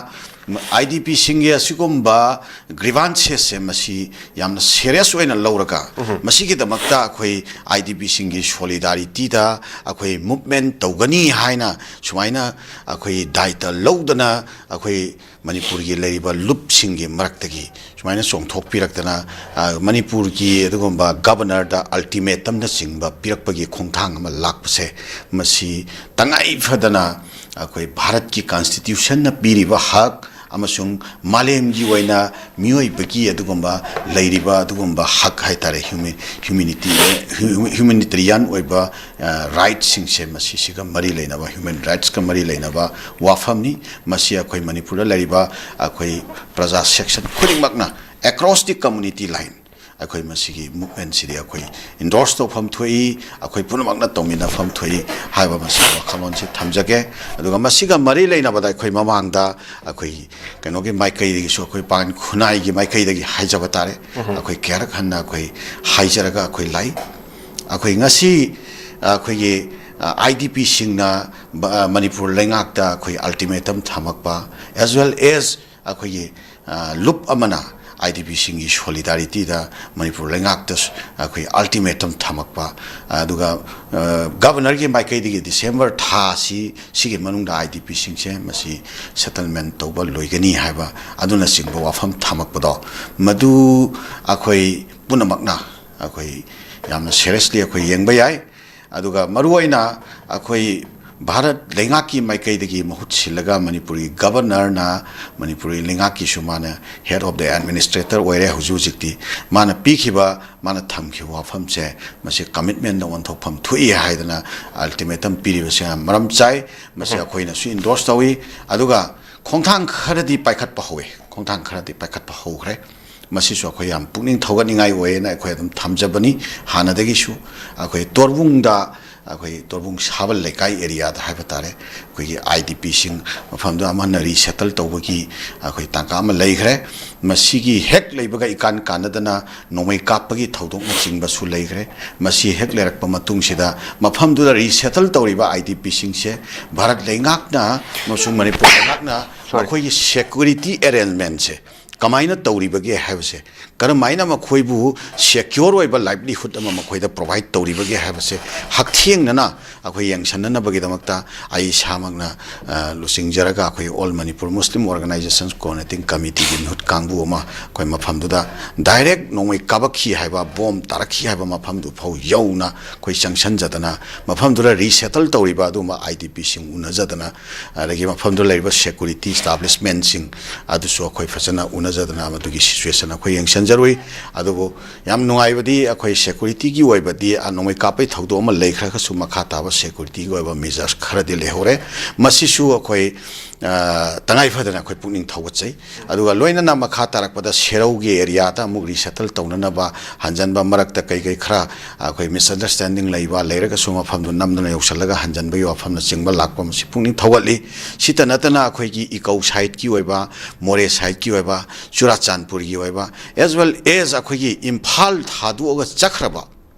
ꯑꯥꯏ ꯗꯤ ꯄꯤꯁꯤꯡꯒꯤ ꯑꯁꯤꯒꯨꯝꯕ ꯒ꯭ꯔꯤꯚꯥꯟꯁꯦꯁꯁꯦ ꯃꯁꯤ ꯌꯥꯝꯅ ꯁꯦꯔꯤꯌꯁ ꯑꯣꯏꯅ ꯂꯧꯔꯒ, ꯃꯁꯤꯒꯤꯗꯃꯛꯇ ꯑꯩꯈꯣꯏ ꯑꯥꯏ ꯗꯤ ꯄꯤꯁꯤꯡꯒꯤ ꯁꯣꯂꯤꯗꯥꯔꯤꯇꯤꯗ ꯑꯩꯈꯣꯏ ꯃꯨꯚꯃꯦꯟ ꯇꯧꯒꯅꯤ ꯍꯥꯏꯅ ꯁꯨꯃꯥꯏꯅ ꯑꯩꯈꯣꯏ ꯗꯥꯏꯇ ꯂꯧꯗꯅ, ꯑꯩꯈꯣꯏ ꯃꯅꯤꯄꯨꯔꯒꯤ ꯂꯩꯔꯤꯕ ꯂꯨꯞꯁꯤꯡꯒꯤ ꯃꯔꯛꯇꯒꯤ ꯁꯨꯃꯥꯏꯅ ꯆꯣꯡꯊꯣꯛꯄꯤꯔꯛꯇꯅ, ꯑ, ꯃꯅꯤꯄꯨꯔꯒꯤ ꯑꯗꯨꯒꯨꯝꯕ ꯒꯕꯔꯅꯔꯗ ꯑꯜꯇꯤꯃꯦꯇꯝꯅꯆꯤꯡꯕ ꯄꯤꯔꯛꯄꯒꯤ ꯈꯣꯡꯊꯥꯡ ꯑꯃ ꯂꯥꯛꯄꯁꯦ, ꯃꯁꯤ ꯇꯉꯥꯏ ꯐꯗꯅ ꯑꯩꯈꯣꯏ ꯚꯥꯔꯠꯀꯤ ꯀꯟꯁꯇꯤꯇ꯭ꯌꯨꯁꯟꯅ ꯄꯤꯔꯤꯕ ꯍꯛ ꯑꯃꯁꯨꯡ ꯃꯥꯂꯦꯝꯒꯤ ꯑꯣꯏꯅ ꯃꯤꯑꯣꯏꯕꯒꯤ ꯑꯗꯨꯒꯨꯝꯕ ꯂꯩꯔꯤꯕ ꯑꯗꯨꯒꯨꯝꯕ ꯍꯛ ꯍꯥꯏꯇꯥꯔꯦ, ꯍ꯭ꯌꯨꯃꯦ-, ꯍ꯭ꯌꯨꯃꯦꯅꯤꯇꯤ, ꯍ꯭ꯌꯨ-, ꯍ꯭ꯌꯨꯃꯦꯅꯤꯇꯦꯔꯤꯌꯥꯟ ꯑꯣꯏꯕ, ꯑ, ꯔꯥꯏꯠꯁꯤꯡꯁꯦ, ꯃꯁꯤꯁꯤꯒ ꯃꯔꯤ ꯂꯩꯅꯕ, ꯍ꯭ꯌꯨꯃꯦꯟ ꯔꯥꯏꯠꯁꯀ ꯃꯔꯤ ꯂꯩꯅꯕ ꯋꯥꯐꯝꯅꯤ꯫ ꯃꯁꯤ ꯑꯩꯈꯣꯏ ꯃꯅꯤꯄꯨꯔꯗ ꯂꯩꯔꯤꯕ ꯑꯩꯈꯣꯏ ꯄ꯭ꯔꯖꯥ ꯁꯦꯛꯁꯟ ꯈꯨꯗꯤꯡꯃꯛꯅ, across the community line, ꯑꯩꯈꯣꯏ ꯃꯁꯤꯒꯤ ꯃꯨꯚꯃꯦꯟꯁꯤꯗꯤ ꯑꯩꯈꯣꯏ ꯏꯟꯗꯣꯔꯁ ꯇꯧꯐꯝ ꯊꯣꯛꯏ, ꯑꯩꯈꯣꯏ ꯄꯨꯝꯅꯃꯛꯅ ꯇꯧꯃꯤꯟꯅꯐꯝ ꯊꯣꯛꯏ ꯍꯥꯏꯕ ꯃꯁꯤꯒꯤ ꯋꯥꯈꯜꯂꯣꯟꯁꯤ ꯊꯝꯖꯒꯦ꯫ ꯑꯗꯨꯒ ꯃꯁꯤꯒ ꯃꯔꯤ ꯂꯩꯅꯕꯗ ꯑꯩꯈꯣꯏ ꯃꯃꯥꯡꯗ ꯑꯩꯈꯣꯏ ꯀꯩꯅꯣꯒꯤ ꯃꯥꯏꯀꯩꯗꯒꯤꯁꯨ, ꯑꯩꯈꯣꯏ ꯄꯥꯡꯒꯟ ꯈꯨꯟꯅꯥꯏꯒꯤ ꯃꯥꯏꯀꯩꯗꯒꯤ ꯍꯥꯏꯖꯕ ꯇꯥꯔꯦ, ꯑꯩꯈꯣꯏ ꯀꯌꯥꯔꯛ ꯍꯟꯅ ꯑꯩꯈꯣꯏ ꯍꯥꯏꯖꯔꯒ ꯑꯩꯈꯣꯏ ꯂꯥꯛꯏ꯫ ꯑꯩꯈꯣꯏ ꯉꯁꯤ ꯑꯩꯈꯣꯏꯒꯤ ꯑꯥꯏ ꯗꯤ ꯄꯤꯁꯤꯡꯅ ꯃꯅꯤꯄꯨꯔ ꯂꯩꯉꯥꯛꯇ ꯑꯩꯈꯣꯏ ꯑꯜꯇꯤꯃꯦꯇꯝ ꯊꯝꯃꯛꯄ, as well as ꯑꯩꯈꯣꯏꯒꯤ, ꯑ, ꯂꯨꯞ ꯑꯃꯅ ꯑꯥꯏ ꯗꯤ ꯄꯤꯁꯤꯡꯒꯤ ꯁꯣꯂꯤꯗꯥꯔꯤꯇꯤꯗ ꯃꯅꯤꯄꯨꯔ ꯂꯩꯉꯥꯛꯇ ꯑꯩꯈꯣꯏ ꯑꯜꯇꯤꯃꯦꯇꯝ ꯊꯝꯃꯛꯄ, ꯑꯗꯨꯒ, ꯑ, ꯒꯕꯔꯅꯔꯒꯤ ꯃꯥꯏꯀꯩꯗꯒꯤ ꯗꯤꯁꯦꯝꯕꯔ ꯊꯥ ꯑꯁꯤ, ꯁꯤꯒꯤ ꯃꯅꯨꯡꯗ ꯑꯥꯏ ꯗꯤ ꯄꯤꯁꯤꯡꯁꯦ ꯃꯁꯤ ꯁꯦꯇꯜꯃꯦꯟ ꯇꯧꯕ ꯂꯣꯏꯒꯅꯤ ꯍꯥꯏꯕ ꯑꯗꯨꯅꯆꯤꯡꯕ ꯋꯥꯐꯝ ꯊꯝꯃꯛꯄꯗꯣ, ꯃꯗꯨ ꯑꯩꯈꯣꯏ ꯄꯨꯝꯅꯃꯛꯅ ꯑꯩꯈꯣꯏ ꯌꯥꯝꯅ ꯁꯦꯔꯤꯌꯁꯂꯤ ꯑꯩꯈꯣꯏ ꯌꯦꯡꯕ ꯌꯥꯏ꯫ ꯑꯗꯨꯒ ꯃꯔꯨꯑꯣꯏꯅ ꯑꯩꯈꯣꯏ ꯚꯥꯔꯠ ꯂꯩꯉꯥꯛꯀꯤ ꯃꯥꯏꯀꯩꯗꯒꯤ ꯃꯍꯨꯠ ꯁꯤꯜꯂꯒ ꯃꯅꯤꯄꯨꯔꯒꯤ ꯒꯕꯔꯅꯔꯅ, ꯃꯅꯤꯄꯨꯔꯒꯤ ꯂꯩꯉꯥꯛꯀꯤꯁꯨ ꯃꯥꯅ head of the administrator ꯑꯣꯏꯔꯦ ꯍꯧꯖꯤꯛ ꯍꯧꯖꯤꯛꯇꯤ, ꯃꯥꯅ ꯄꯤꯈꯤꯕ, ꯃꯥꯅ ꯊꯝꯈꯤꯕ ꯋꯥꯐꯝꯁꯦ ꯃꯁꯤ ꯀꯃꯤꯠꯃꯦꯟꯗ ꯑꯣꯟꯊꯣꯛꯐꯝ ꯊꯣꯛꯏ ꯍꯥꯏꯗꯅ ꯑꯜꯇꯤꯃꯦꯇꯝ ꯄꯤꯔꯤꯕꯁꯦ ꯌꯥꯝ ꯃꯔꯝ ꯆꯥꯏ꯫ ꯃꯁꯤ ꯑꯩꯈꯣꯏꯅꯁꯨ ꯏꯟꯗꯣꯔꯁ ꯇꯧꯏ꯫ ꯑꯗꯨꯒ ꯈꯣꯡꯊꯥꯡ ꯈꯔꯗꯤ ꯄꯥꯏꯈꯠꯄ ꯍꯧꯋꯦ, ꯈꯣꯡꯊꯥꯡ ꯈꯔꯗꯤ ꯄꯥꯏꯈꯠꯄ ꯍꯧꯈ꯭ꯔꯦ꯫ ꯃꯁꯤꯁꯨ ꯑꯩꯈꯣꯏ ꯌꯥꯝ ꯄꯨꯛꯅꯤꯡ ꯊꯧꯒꯠꯅꯤꯡꯉꯥꯏ ꯑꯣꯏꯌꯦꯅ ꯑꯩꯈꯣꯏ ꯑꯗꯨꯝ ꯊꯝꯖꯕꯅꯤ꯫ ꯍꯥꯟꯅꯗꯒꯤꯁꯨ ꯑꯩꯈꯣꯏ ꯇꯣꯔꯕꯨꯡꯗ ꯑꯩꯈꯣꯏ ꯇꯣꯔꯕꯨꯡ ꯁꯥꯕꯜ ꯂꯩꯀꯥꯏ ꯑꯦꯔꯤꯌꯥꯗ ꯍꯥꯏꯕ ꯇꯥꯔꯦ, ꯑꯩꯈꯣꯏꯒꯤ ꯑꯥꯏ ꯗꯤ ꯄꯤꯁꯤꯡ ꯃꯐꯝꯗꯨ ꯑꯃꯅ ꯔꯤꯁꯦꯇꯜ ꯇꯧꯕꯒꯤ ꯑꯩꯈꯣꯏ ꯇꯥꯡꯀꯛ ꯑꯃ ꯂꯩꯈ꯭ꯔꯦ꯫ ꯃꯁꯤꯒꯤ ꯍꯦꯛ ꯂꯩꯕꯒ ꯏꯀꯥꯟ ꯀꯥꯟꯅꯗꯅ ꯅꯣꯡꯃꯩ ꯀꯥꯞꯄꯒꯤ ꯊꯧꯗꯣꯛꯅꯆꯤꯡꯕꯁꯨ ꯂꯩꯈ꯭ꯔꯦ꯫ ꯃꯁꯤ ꯍꯦꯛ ꯂꯩꯔꯛꯄ ꯃꯇꯨꯡꯁꯤꯗ ꯃꯐꯝꯗꯨꯗ ꯔꯤꯁꯦꯇꯜ ꯇꯧꯔꯤꯕ ꯑꯥꯏ ꯗꯤ ꯄꯤꯁꯤꯡꯁꯦ ꯚꯥꯔꯠ ꯂꯩꯉꯥꯛꯅ ꯑꯃꯁꯨꯡ ꯃꯅꯤꯄꯨꯔ ꯂꯩꯉꯥꯛꯅ ꯃꯈꯣꯏꯒꯤ ꯁꯦꯀ꯭ꯌꯨꯔꯤꯇꯤ ꯑꯦꯔꯦꯟꯖꯃꯦꯟꯁꯦ ꯀꯃꯥꯏꯅ ꯇꯧꯔꯤꯕꯒꯦ ꯍꯥꯏꯕꯁꯦ, ꯀꯔꯝꯍꯥꯏꯅ ꯃꯈꯣꯏꯕꯨ ꯁꯦꯀ꯭ꯌꯣꯔ ꯑꯣꯏꯕ ꯂꯥꯏꯚꯂꯤꯍꯨꯗ ꯑꯃ ꯃꯈꯣꯏꯗ ꯄ꯭ꯔꯣꯚꯥꯏꯗ ꯇꯧꯔꯤꯕꯒꯦ ꯍꯥꯏꯕꯁꯦ ꯍꯛꯊꯦꯡꯅꯅ ꯑꯩꯈꯣꯏ ꯌꯦꯡꯁꯤꯟꯅꯅꯕꯒꯤꯗꯃꯛꯇ ꯑꯩ ꯏꯁꯥꯃꯛꯅ, ꯑ, ꯂꯨꯆꯤꯡꯖꯔꯒ ꯑꯩꯈꯣꯏ ꯑꯣꯜ ꯃꯅꯤꯄꯨꯔ ꯃꯨꯁꯂꯤꯝ ꯑꯣꯔꯒꯅꯥꯏꯖꯦꯁꯟꯁ ꯀꯣꯑꯣꯔꯗꯤꯅꯦꯇꯤꯡ ꯀꯃꯤꯇꯤꯒꯤ ꯃꯤꯍꯨꯠ ꯀꯥꯡꯕꯨ ꯑꯃ ꯑꯩꯈꯣꯏ ꯃꯐꯝꯗꯨꯗ ꯗꯥꯏꯔꯦꯛ ꯅꯣꯡꯃꯩ ꯀꯥꯞꯄꯛꯈꯤ ꯍꯥꯏꯕ, ꯕꯣꯝ ꯇꯥꯔꯛꯈꯤ ꯍꯥꯏꯕ ꯃꯐꯝꯗꯨ ꯐꯥꯎ ꯌꯧꯅ ꯑꯩꯈꯣꯏ ꯆꯪꯁꯤꯟꯖꯗꯅ, ꯃꯐꯝꯗꯨꯗ ꯔꯤꯁꯦꯇꯜ ꯇꯧꯔꯤꯕ ꯑꯗꯨꯒꯨꯝꯕ ꯑꯥꯏ ꯗꯤ ꯄꯤꯁꯤꯡ ꯎꯅꯖꯗꯅ, ꯑꯗꯒꯤ ꯃꯐꯝꯗꯨꯗ ꯂꯩꯔꯤꯕ ꯁꯦꯀ꯭ꯌꯨꯔꯤꯇꯤ ꯏꯁꯇꯥꯕ꯭ꯂꯤꯁꯃꯦꯟꯁꯤꯡ ꯑꯗꯨꯁꯨ ꯑꯩꯈꯣꯏ ꯐꯖꯅ ꯎꯅꯖꯗꯅ ꯃꯗꯨꯒꯤ ꯁꯤꯆꯨꯋꯦꯁꯟ ꯑꯩꯈꯣꯏ ꯌꯦꯡꯁꯤꯟꯖꯔꯨꯏ꯫ ꯑꯗꯨꯕꯨ ꯌꯥꯝ ꯅꯨꯡꯉꯥꯏꯕꯗꯤ ꯑꯩꯈꯣꯏ ꯁꯦꯀ꯭ꯌꯨꯔꯤꯇꯤꯒꯤ ꯑꯣꯏꯕꯗꯤ, ꯑ, ꯅꯣꯡꯃꯩ ꯀꯥꯞꯄꯩ ꯊꯧꯗꯣꯛ ꯑꯃ ꯂꯩꯈ꯭ꯔꯒꯁꯨ ꯃꯈꯥ ꯇꯥꯕ ꯁꯦꯀ꯭ꯌꯨꯔꯤꯇꯤꯒꯤ ꯑꯣꯏꯕ ꯃꯦꯖꯔꯁ ꯈꯔꯗꯤ ꯂꯩꯍꯧꯔꯦ꯫ ꯃꯁꯤꯁꯨ ꯑꯩꯈꯣꯏ, ꯑ, ꯇꯉꯥꯏ ꯐꯗꯅ ꯑꯩꯈꯣꯏ ꯄꯨꯛꯅꯤꯡ ꯊꯧꯒꯠꯆꯩ꯫ ꯑꯗꯨꯒ ꯂꯣꯏꯅꯅ ꯃꯈꯥ ꯇꯥꯔꯛꯄꯗ ꯁꯦꯔꯧꯒꯤ ꯑꯦꯔꯤꯌꯥꯗ ꯑꯃꯨꯛ ꯔꯤꯁꯦꯇꯜ ꯇꯧꯅꯅꯕ ꯍꯟꯖꯟꯕ, ꯃꯔꯛꯇ ꯀꯩ ꯀꯩ ꯈꯔ ꯑꯩꯈꯣꯏ ꯃꯤꯁꯑꯟꯗꯔꯁꯇꯦꯟꯗꯤꯡ ꯂꯩꯕ ꯂꯩꯔꯒꯁꯨ ꯃꯐꯝꯗꯨ ꯅꯝꯗꯨꯅ ꯌꯧꯁꯤꯜꯂꯒ ꯍꯟꯖꯟꯕꯒꯤ ꯋꯥꯐꯝꯅꯆꯤꯡꯕ ꯂꯥꯛꯄ, ꯃꯁꯤ ꯄꯨꯛꯅꯤꯡ ꯊꯧꯒꯠꯂꯤ꯫ ꯁꯤꯇ ꯅꯠꯇꯅ ꯑꯩꯈꯣꯏꯒꯤ ꯏꯀꯧ ꯁꯥꯏꯠꯀꯤ ꯑꯣꯏꯕ, ꯃꯣꯔꯦ ꯁꯥꯏꯠꯀꯤ ꯑꯣꯏꯕ, ꯆꯨꯔꯥꯆꯥꯟꯄꯨꯔꯒꯤ ꯑꯣꯏꯕ, as well as ꯑꯩꯈꯣꯏꯒꯤ ꯏꯝꯐꯥꯜ ꯊꯥꯗꯣꯛꯑꯒ ꯆꯠꯈ꯭ꯔꯕ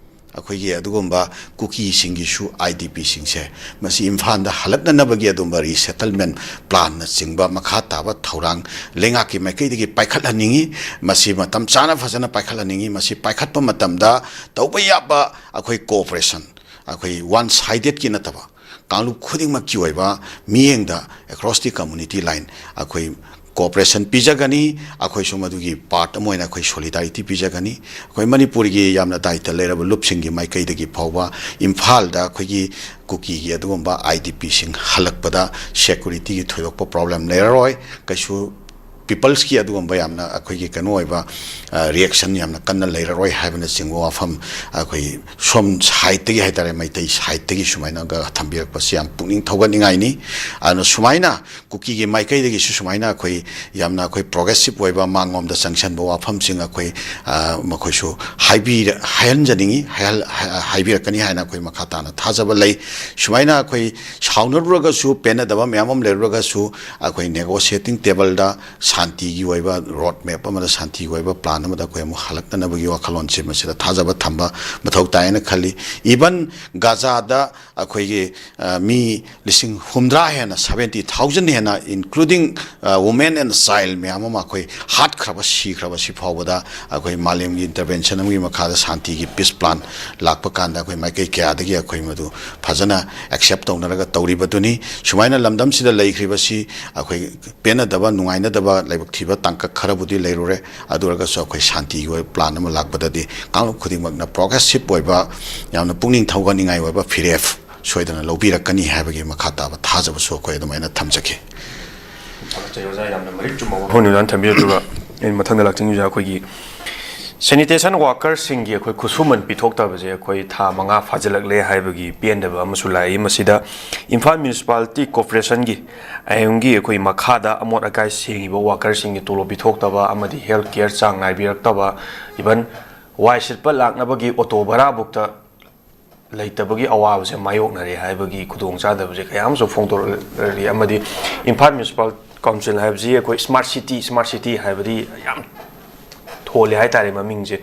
ꯑꯩꯈꯣꯏꯒꯤ ꯑꯗꯨꯒꯨꯝꯕ ꯀꯨꯀꯤꯁꯤꯡꯒꯤꯁꯨ ꯑꯥꯏ ꯗꯤ ꯄꯤꯁꯤꯡꯁꯦ ꯃꯁꯤ ꯏꯝꯐꯥꯜꯗ ꯍꯜꯂꯛꯅꯅꯕꯒꯤ ꯑꯗꯨꯒꯨꯝꯕ ꯔꯤꯁꯦꯇꯜꯃꯦꯟ ꯄ꯭ꯂꯥꯟꯅꯆꯤꯡꯕ ꯃꯈꯥ ꯇꯥꯕ ꯊꯧꯔꯥꯡ ꯂꯩꯉꯥꯛꯀꯤ ꯃꯥꯏꯀꯩꯗꯒꯤ ꯄꯥꯏꯈꯠꯍꯟꯅꯤꯡꯏ꯫ ꯃꯁꯤ ꯃꯇꯝ ꯆꯥꯅ ꯐꯖꯅ ꯄꯥꯏꯈꯠꯍꯟꯅꯤꯡꯏ꯫ ꯃꯁꯤ ꯄꯥꯏꯈꯠꯄ ꯃꯇꯝꯗ ꯇꯧꯕ ꯌꯥꯕ ꯑꯩꯈꯣꯏ ꯀꯣꯑꯣꯄꯔꯦꯁꯟ, ꯑꯩꯈꯣꯏ ꯋꯥꯟ ꯁꯥꯏꯗꯦꯠꯀꯤ ꯅꯠꯇꯕ, ꯀꯥꯡꯂꯨꯞ ꯈꯨꯗꯤꯡꯃꯛꯀꯤ ꯑꯣꯏꯕ ꯃꯤꯠꯌꯦꯡꯗ across the community line ꯑꯩꯈꯣꯏ ꯀꯣꯑꯣꯄꯔꯦꯁꯟ ꯄꯤꯖꯒꯅꯤ꯫ ꯑꯩꯈꯣꯏꯁꯨ ꯃꯗꯨꯒꯤ ꯄꯥꯔꯠ ꯑꯃ ꯑꯣꯏꯅ ꯑꯩꯈꯣꯏ ꯁꯣꯂꯤꯗꯥꯔꯤꯇꯤ ꯄꯤꯖꯒꯅꯤ꯫ ꯑꯩꯈꯣꯏ ꯃꯅꯤꯄꯨꯔꯒꯤ ꯌꯥꯝꯅ ꯗꯥꯏꯇ ꯂꯩꯔꯕ ꯂꯨꯞꯁꯤꯡꯒꯤ ꯃꯥꯏꯀꯩꯗꯒꯤ ꯐꯥꯎꯕ ꯏꯝꯐꯥꯜꯗ ꯑꯩꯈꯣꯏꯒꯤ ꯀꯨꯀꯤꯒꯤ ꯑꯗꯨꯒꯨꯝꯕ ꯑꯥꯏ ꯗꯤ ꯄꯤꯁꯤꯡ ꯍꯜꯂꯛꯄꯗ ꯁꯦꯀ꯭ꯌꯨꯔꯤꯇꯤꯒꯤ ꯊꯣꯏꯗꯣꯛꯄ ꯄ꯭ꯔꯣꯕ꯭ꯂꯦꯝ ꯂꯩꯔꯔꯣꯏ꯫ ꯀꯩꯁꯨ ꯄꯤꯄꯜꯁꯀꯤ ꯑꯗꯨꯒꯨꯝꯕ ꯌꯥꯝꯅ ꯑꯩꯈꯣꯏꯒꯤ ꯀꯩꯅꯣ ꯑꯣꯏꯕ ꯔꯤꯌꯦꯛꯁꯟ ꯌꯥꯝꯅ ꯀꯟꯅ ꯂꯩꯔꯔꯣꯏ ꯍꯥꯏꯕꯅꯆꯤꯡꯕ ꯋꯥꯐꯝ ꯑꯩꯈꯣꯏ ꯁꯣꯝ ꯁꯥꯏꯠꯇꯒꯤ ꯍꯥꯏꯇꯥꯔꯦ, ꯃꯩꯇꯩ ꯁꯥꯏꯠꯇꯒꯤ ꯁꯨꯃꯥꯏꯅꯒ ꯊꯝꯕꯤꯔꯛꯄꯁꯤ ꯌꯥꯝ ꯄꯨꯛꯅꯤꯡ ꯊꯧꯒꯠꯅꯤꯡꯉꯥꯏꯅꯤ꯫ ꯑꯗꯨꯅ ꯁꯨꯃꯥꯏꯅ ꯀꯨꯀꯤꯒꯤ ꯃꯥꯏꯀꯩꯗꯒꯤꯁꯨ ꯁꯨꯃꯥꯏꯅ ꯑꯩꯈꯣꯏ ꯌꯥꯝꯅ ꯑꯩꯈꯣꯏ ꯄ꯭ꯔꯣꯒ꯭ꯔꯦꯁꯤꯞ ꯑꯣꯏꯕ, ꯃꯥꯡꯂꯣꯝꯗ ꯆꯪꯁꯤꯟꯕ ꯋꯥꯐꯝꯁꯤꯡ ꯑꯩꯈꯣꯏ, ꯑ, ꯃꯈꯣꯏꯁꯨ ꯍꯥꯏꯕꯤꯔ-, ꯍꯥꯏꯍꯟꯖꯅꯤꯡꯉꯤ, ꯍꯥꯏꯍꯜ-, ꯍꯥꯏ-, ꯍꯥꯏꯕꯤꯔꯛꯀꯅꯤ ꯍꯥꯏꯅ ꯑꯩꯈꯣꯏ ꯃꯈꯥ ꯇꯥꯅ ꯊꯥꯖꯕ ꯂꯩ꯫ ꯁꯨꯃꯥꯏꯅ ꯑꯩꯈꯣꯏ ꯁꯥꯎꯅꯔꯨꯔꯒꯁꯨ, ꯄꯦꯟꯅꯗꯕ ꯃꯌꯥꯝ ꯑꯃ ꯂꯩꯔꯨꯔꯒꯁꯨ, ꯑꯩꯈꯣꯏ ꯅꯦꯒꯣꯁꯤꯌꯦꯇꯤꯡ ꯇꯦꯕꯜꯗ ꯁꯥꯟꯇꯤꯒꯤ ꯑꯣꯏꯕ ꯔꯣꯗ ꯃꯦꯞ ꯑꯃꯗ, ꯁꯥꯟꯇꯤꯒꯤ ꯑꯣꯏꯕ ꯄ꯭ꯂꯥꯟ ꯑꯃꯗ ꯑꯩꯈꯣꯏ ꯑꯃꯨꯛ ꯍꯜꯂꯛꯅꯅꯕꯒꯤ ꯋꯥꯈꯜꯂꯣꯟꯁꯦ ꯃꯁꯤꯗ ꯊꯥꯖꯕ ꯊꯝꯕ ꯃꯊꯧ ꯇꯥꯏꯅ ꯈꯜꯂꯤ꯫ ꯏꯚꯟ ꯒꯥꯖꯥꯗ ꯑꯩꯈꯣꯏꯒꯤ, ꯑ, ꯃꯤ ꯂꯤꯁꯤꯡ ꯍꯨꯝꯗ꯭ꯔꯥ ꯍꯦꯟꯅ, seventy thousand ꯍꯦꯟꯅ, including, ꯑ, women and child ꯃꯌꯥꯝ ꯑꯃ ꯑꯩꯈꯣꯏ ꯍꯥꯠꯈ꯭ꯔꯕ, ꯁꯤꯈ꯭ꯔꯕ, ꯁꯤ ꯐꯥꯎꯕꯗ ꯑꯩꯈꯣꯏ ꯃꯥꯂꯦꯝꯒꯤ ꯏꯟꯇꯔꯚꯦꯟꯁꯟ ꯑꯃꯒꯤ ꯃꯈꯥꯗ ꯁꯥꯟꯇꯤꯒꯤ ꯄꯤꯁ ꯄ꯭ꯂꯥꯟ ꯂꯥꯛꯄ ꯀꯥꯟꯗ ꯑꯩꯈꯣꯏ ꯃꯥꯏꯀꯩ ꯀꯌꯥꯗꯒꯤ ꯑꯩꯈꯣꯏ ꯃꯗꯨ ꯐꯖꯅ ꯑꯦꯛꯁꯦꯞ ꯇꯧꯅꯔꯒ ꯇꯧꯔꯤꯕꯗꯨꯅꯤ꯫ ꯁꯨꯃꯥꯏꯅ ꯂꯝꯗꯝꯁꯤꯗ ꯂꯩꯈ꯭ꯔꯤꯕꯁꯤ ꯑꯩꯈꯣꯏ ꯄꯦꯟꯅꯗꯕ, ꯅꯨꯡꯉꯥꯏꯅꯗꯕ, ꯂꯥꯏꯕꯛ ꯊꯤꯕ ꯇꯥꯡꯀꯛ ꯈꯔꯕꯨꯗꯤ ꯂꯩꯔꯨꯔꯦ꯫ ꯑꯗꯨ ꯑꯣꯏꯔꯒꯁꯨ ꯑꯩꯈꯣꯏ ꯁꯥꯟꯇꯤꯒꯤ ꯑꯣꯏꯕ ꯄ꯭ꯂꯥꯟ ꯑꯃ ꯂꯥꯛꯄꯗꯗꯤ ꯀꯥꯡꯂꯨꯞ ꯈꯨꯗꯤꯡꯃꯛꯅ ꯄ꯭ꯔꯣꯒ꯭ꯔꯦꯁꯤꯞ ꯑꯣꯏꯕ, ꯌꯥꯝꯅ ꯄꯨꯛꯅꯤꯡ ꯊꯧꯒꯠꯅꯤꯡꯉꯥꯏ ꯑꯣꯏꯕ ꯐꯤꯔꯦꯞ ꯁꯣꯏꯗꯅ ꯂꯧꯕꯤꯔꯛꯀꯅꯤ ꯍꯥꯏꯕꯒꯤ ꯃꯈꯥ ꯇꯥꯕ ꯊꯥꯖꯕꯁꯨ ꯑꯩꯈꯣꯏ ꯑꯗꯨꯃꯥꯏꯅ ꯊꯝꯖꯒꯦ꯫ ꯊꯥꯒꯠꯆꯔꯤ ꯑꯣꯖꯥ, ꯌꯥꯝꯅ ꯃꯔꯤꯛ ꯆꯨꯝꯕ ꯋꯥꯐꯝꯅꯤ ꯑꯣꯖꯥꯅ ꯊꯝꯕꯤꯔꯤꯗꯨꯒ꯫ ꯑꯩꯅ ꯃꯊꯪꯗ ꯂꯥꯛꯆꯅꯤꯡꯉꯤꯁꯦ ꯑꯩꯈꯣꯏꯒꯤ ꯁꯦꯅꯤꯇꯦꯁꯟ ꯋꯥꯀꯔꯁꯤꯡꯒꯤ ꯑꯩꯈꯣꯏ ꯈꯨꯠꯁꯨꯃꯟ ꯄꯤꯊꯣꯛꯇꯕꯁꯦ ꯑꯩꯈꯣꯏ ꯊꯥ ꯃꯉꯥ ꯐꯥꯖꯤꯜꯂꯛꯂꯦ ꯍꯥꯏꯕꯒꯤ ꯄꯦꯟꯗꯕ ꯑꯃꯁꯨ ꯂꯥꯛꯏ꯫ ꯃꯁꯤꯗ ꯏꯝꯐꯥꯜ ꯃ꯭ꯌꯨꯅꯤꯁꯤꯄꯥꯂꯤꯇꯤ ꯀꯣꯔꯄꯣꯔꯦꯁꯟꯒꯤ ꯑꯥꯏ ꯑꯦꯝꯒꯤ ꯑꯩꯈꯣꯏ ꯃꯈꯥꯗ ꯑꯃꯣꯠ ꯑꯀꯥꯏ ꯁꯦꯡꯉꯤꯕ ꯋꯥꯀꯔꯁꯤꯡꯒꯤ ꯇꯣꯂꯣꯞ ꯄꯤꯊꯣꯛꯇꯕ ꯑꯃꯗꯤ ꯍꯦꯜꯊ ꯀꯦꯌꯔ ꯆꯥꯡ ꯅꯥꯏꯕꯤꯔꯛꯇꯕ, ꯏꯚꯟ ꯋꯥꯏ ꯁꯤꯠꯄ ꯂꯥꯛꯅꯕꯒꯤ ꯑꯣꯇꯣ ꯚꯔꯥꯕꯨꯛꯇ ꯂꯩꯇꯕꯒꯤ ꯑꯋꯥꯕꯁꯦ ꯃꯥꯌꯣꯛꯅꯔꯦ ꯍꯥꯏꯕꯒꯤ ꯈꯨꯗꯣꯡꯆꯥꯗꯕꯁꯦ ꯀꯌꯥ ꯑꯃꯁꯨ ꯐꯣꯡꯗꯣꯔꯛꯂꯤ꯫ ꯑꯃꯗꯤ ꯏꯝꯐꯥꯜ ꯃ꯭ꯌꯨꯅꯤꯁꯤꯄꯥꯜ ꯀꯥꯎꯟꯁꯤꯜ ꯍꯥꯏꯕꯁꯤ ꯑꯩꯈꯣꯏ ꯁ꯭ꯃꯥꯔꯠ ꯁꯤꯇꯤ, ꯁ꯭ꯃꯥꯔꯠ ꯁꯤꯇꯤ ꯍꯥꯏꯕꯗꯤ ꯌꯥꯝ ꯊꯣꯜꯂꯤ ꯍꯥꯏꯇꯥꯔꯦ ꯃꯃꯤꯡꯁꯦ꯫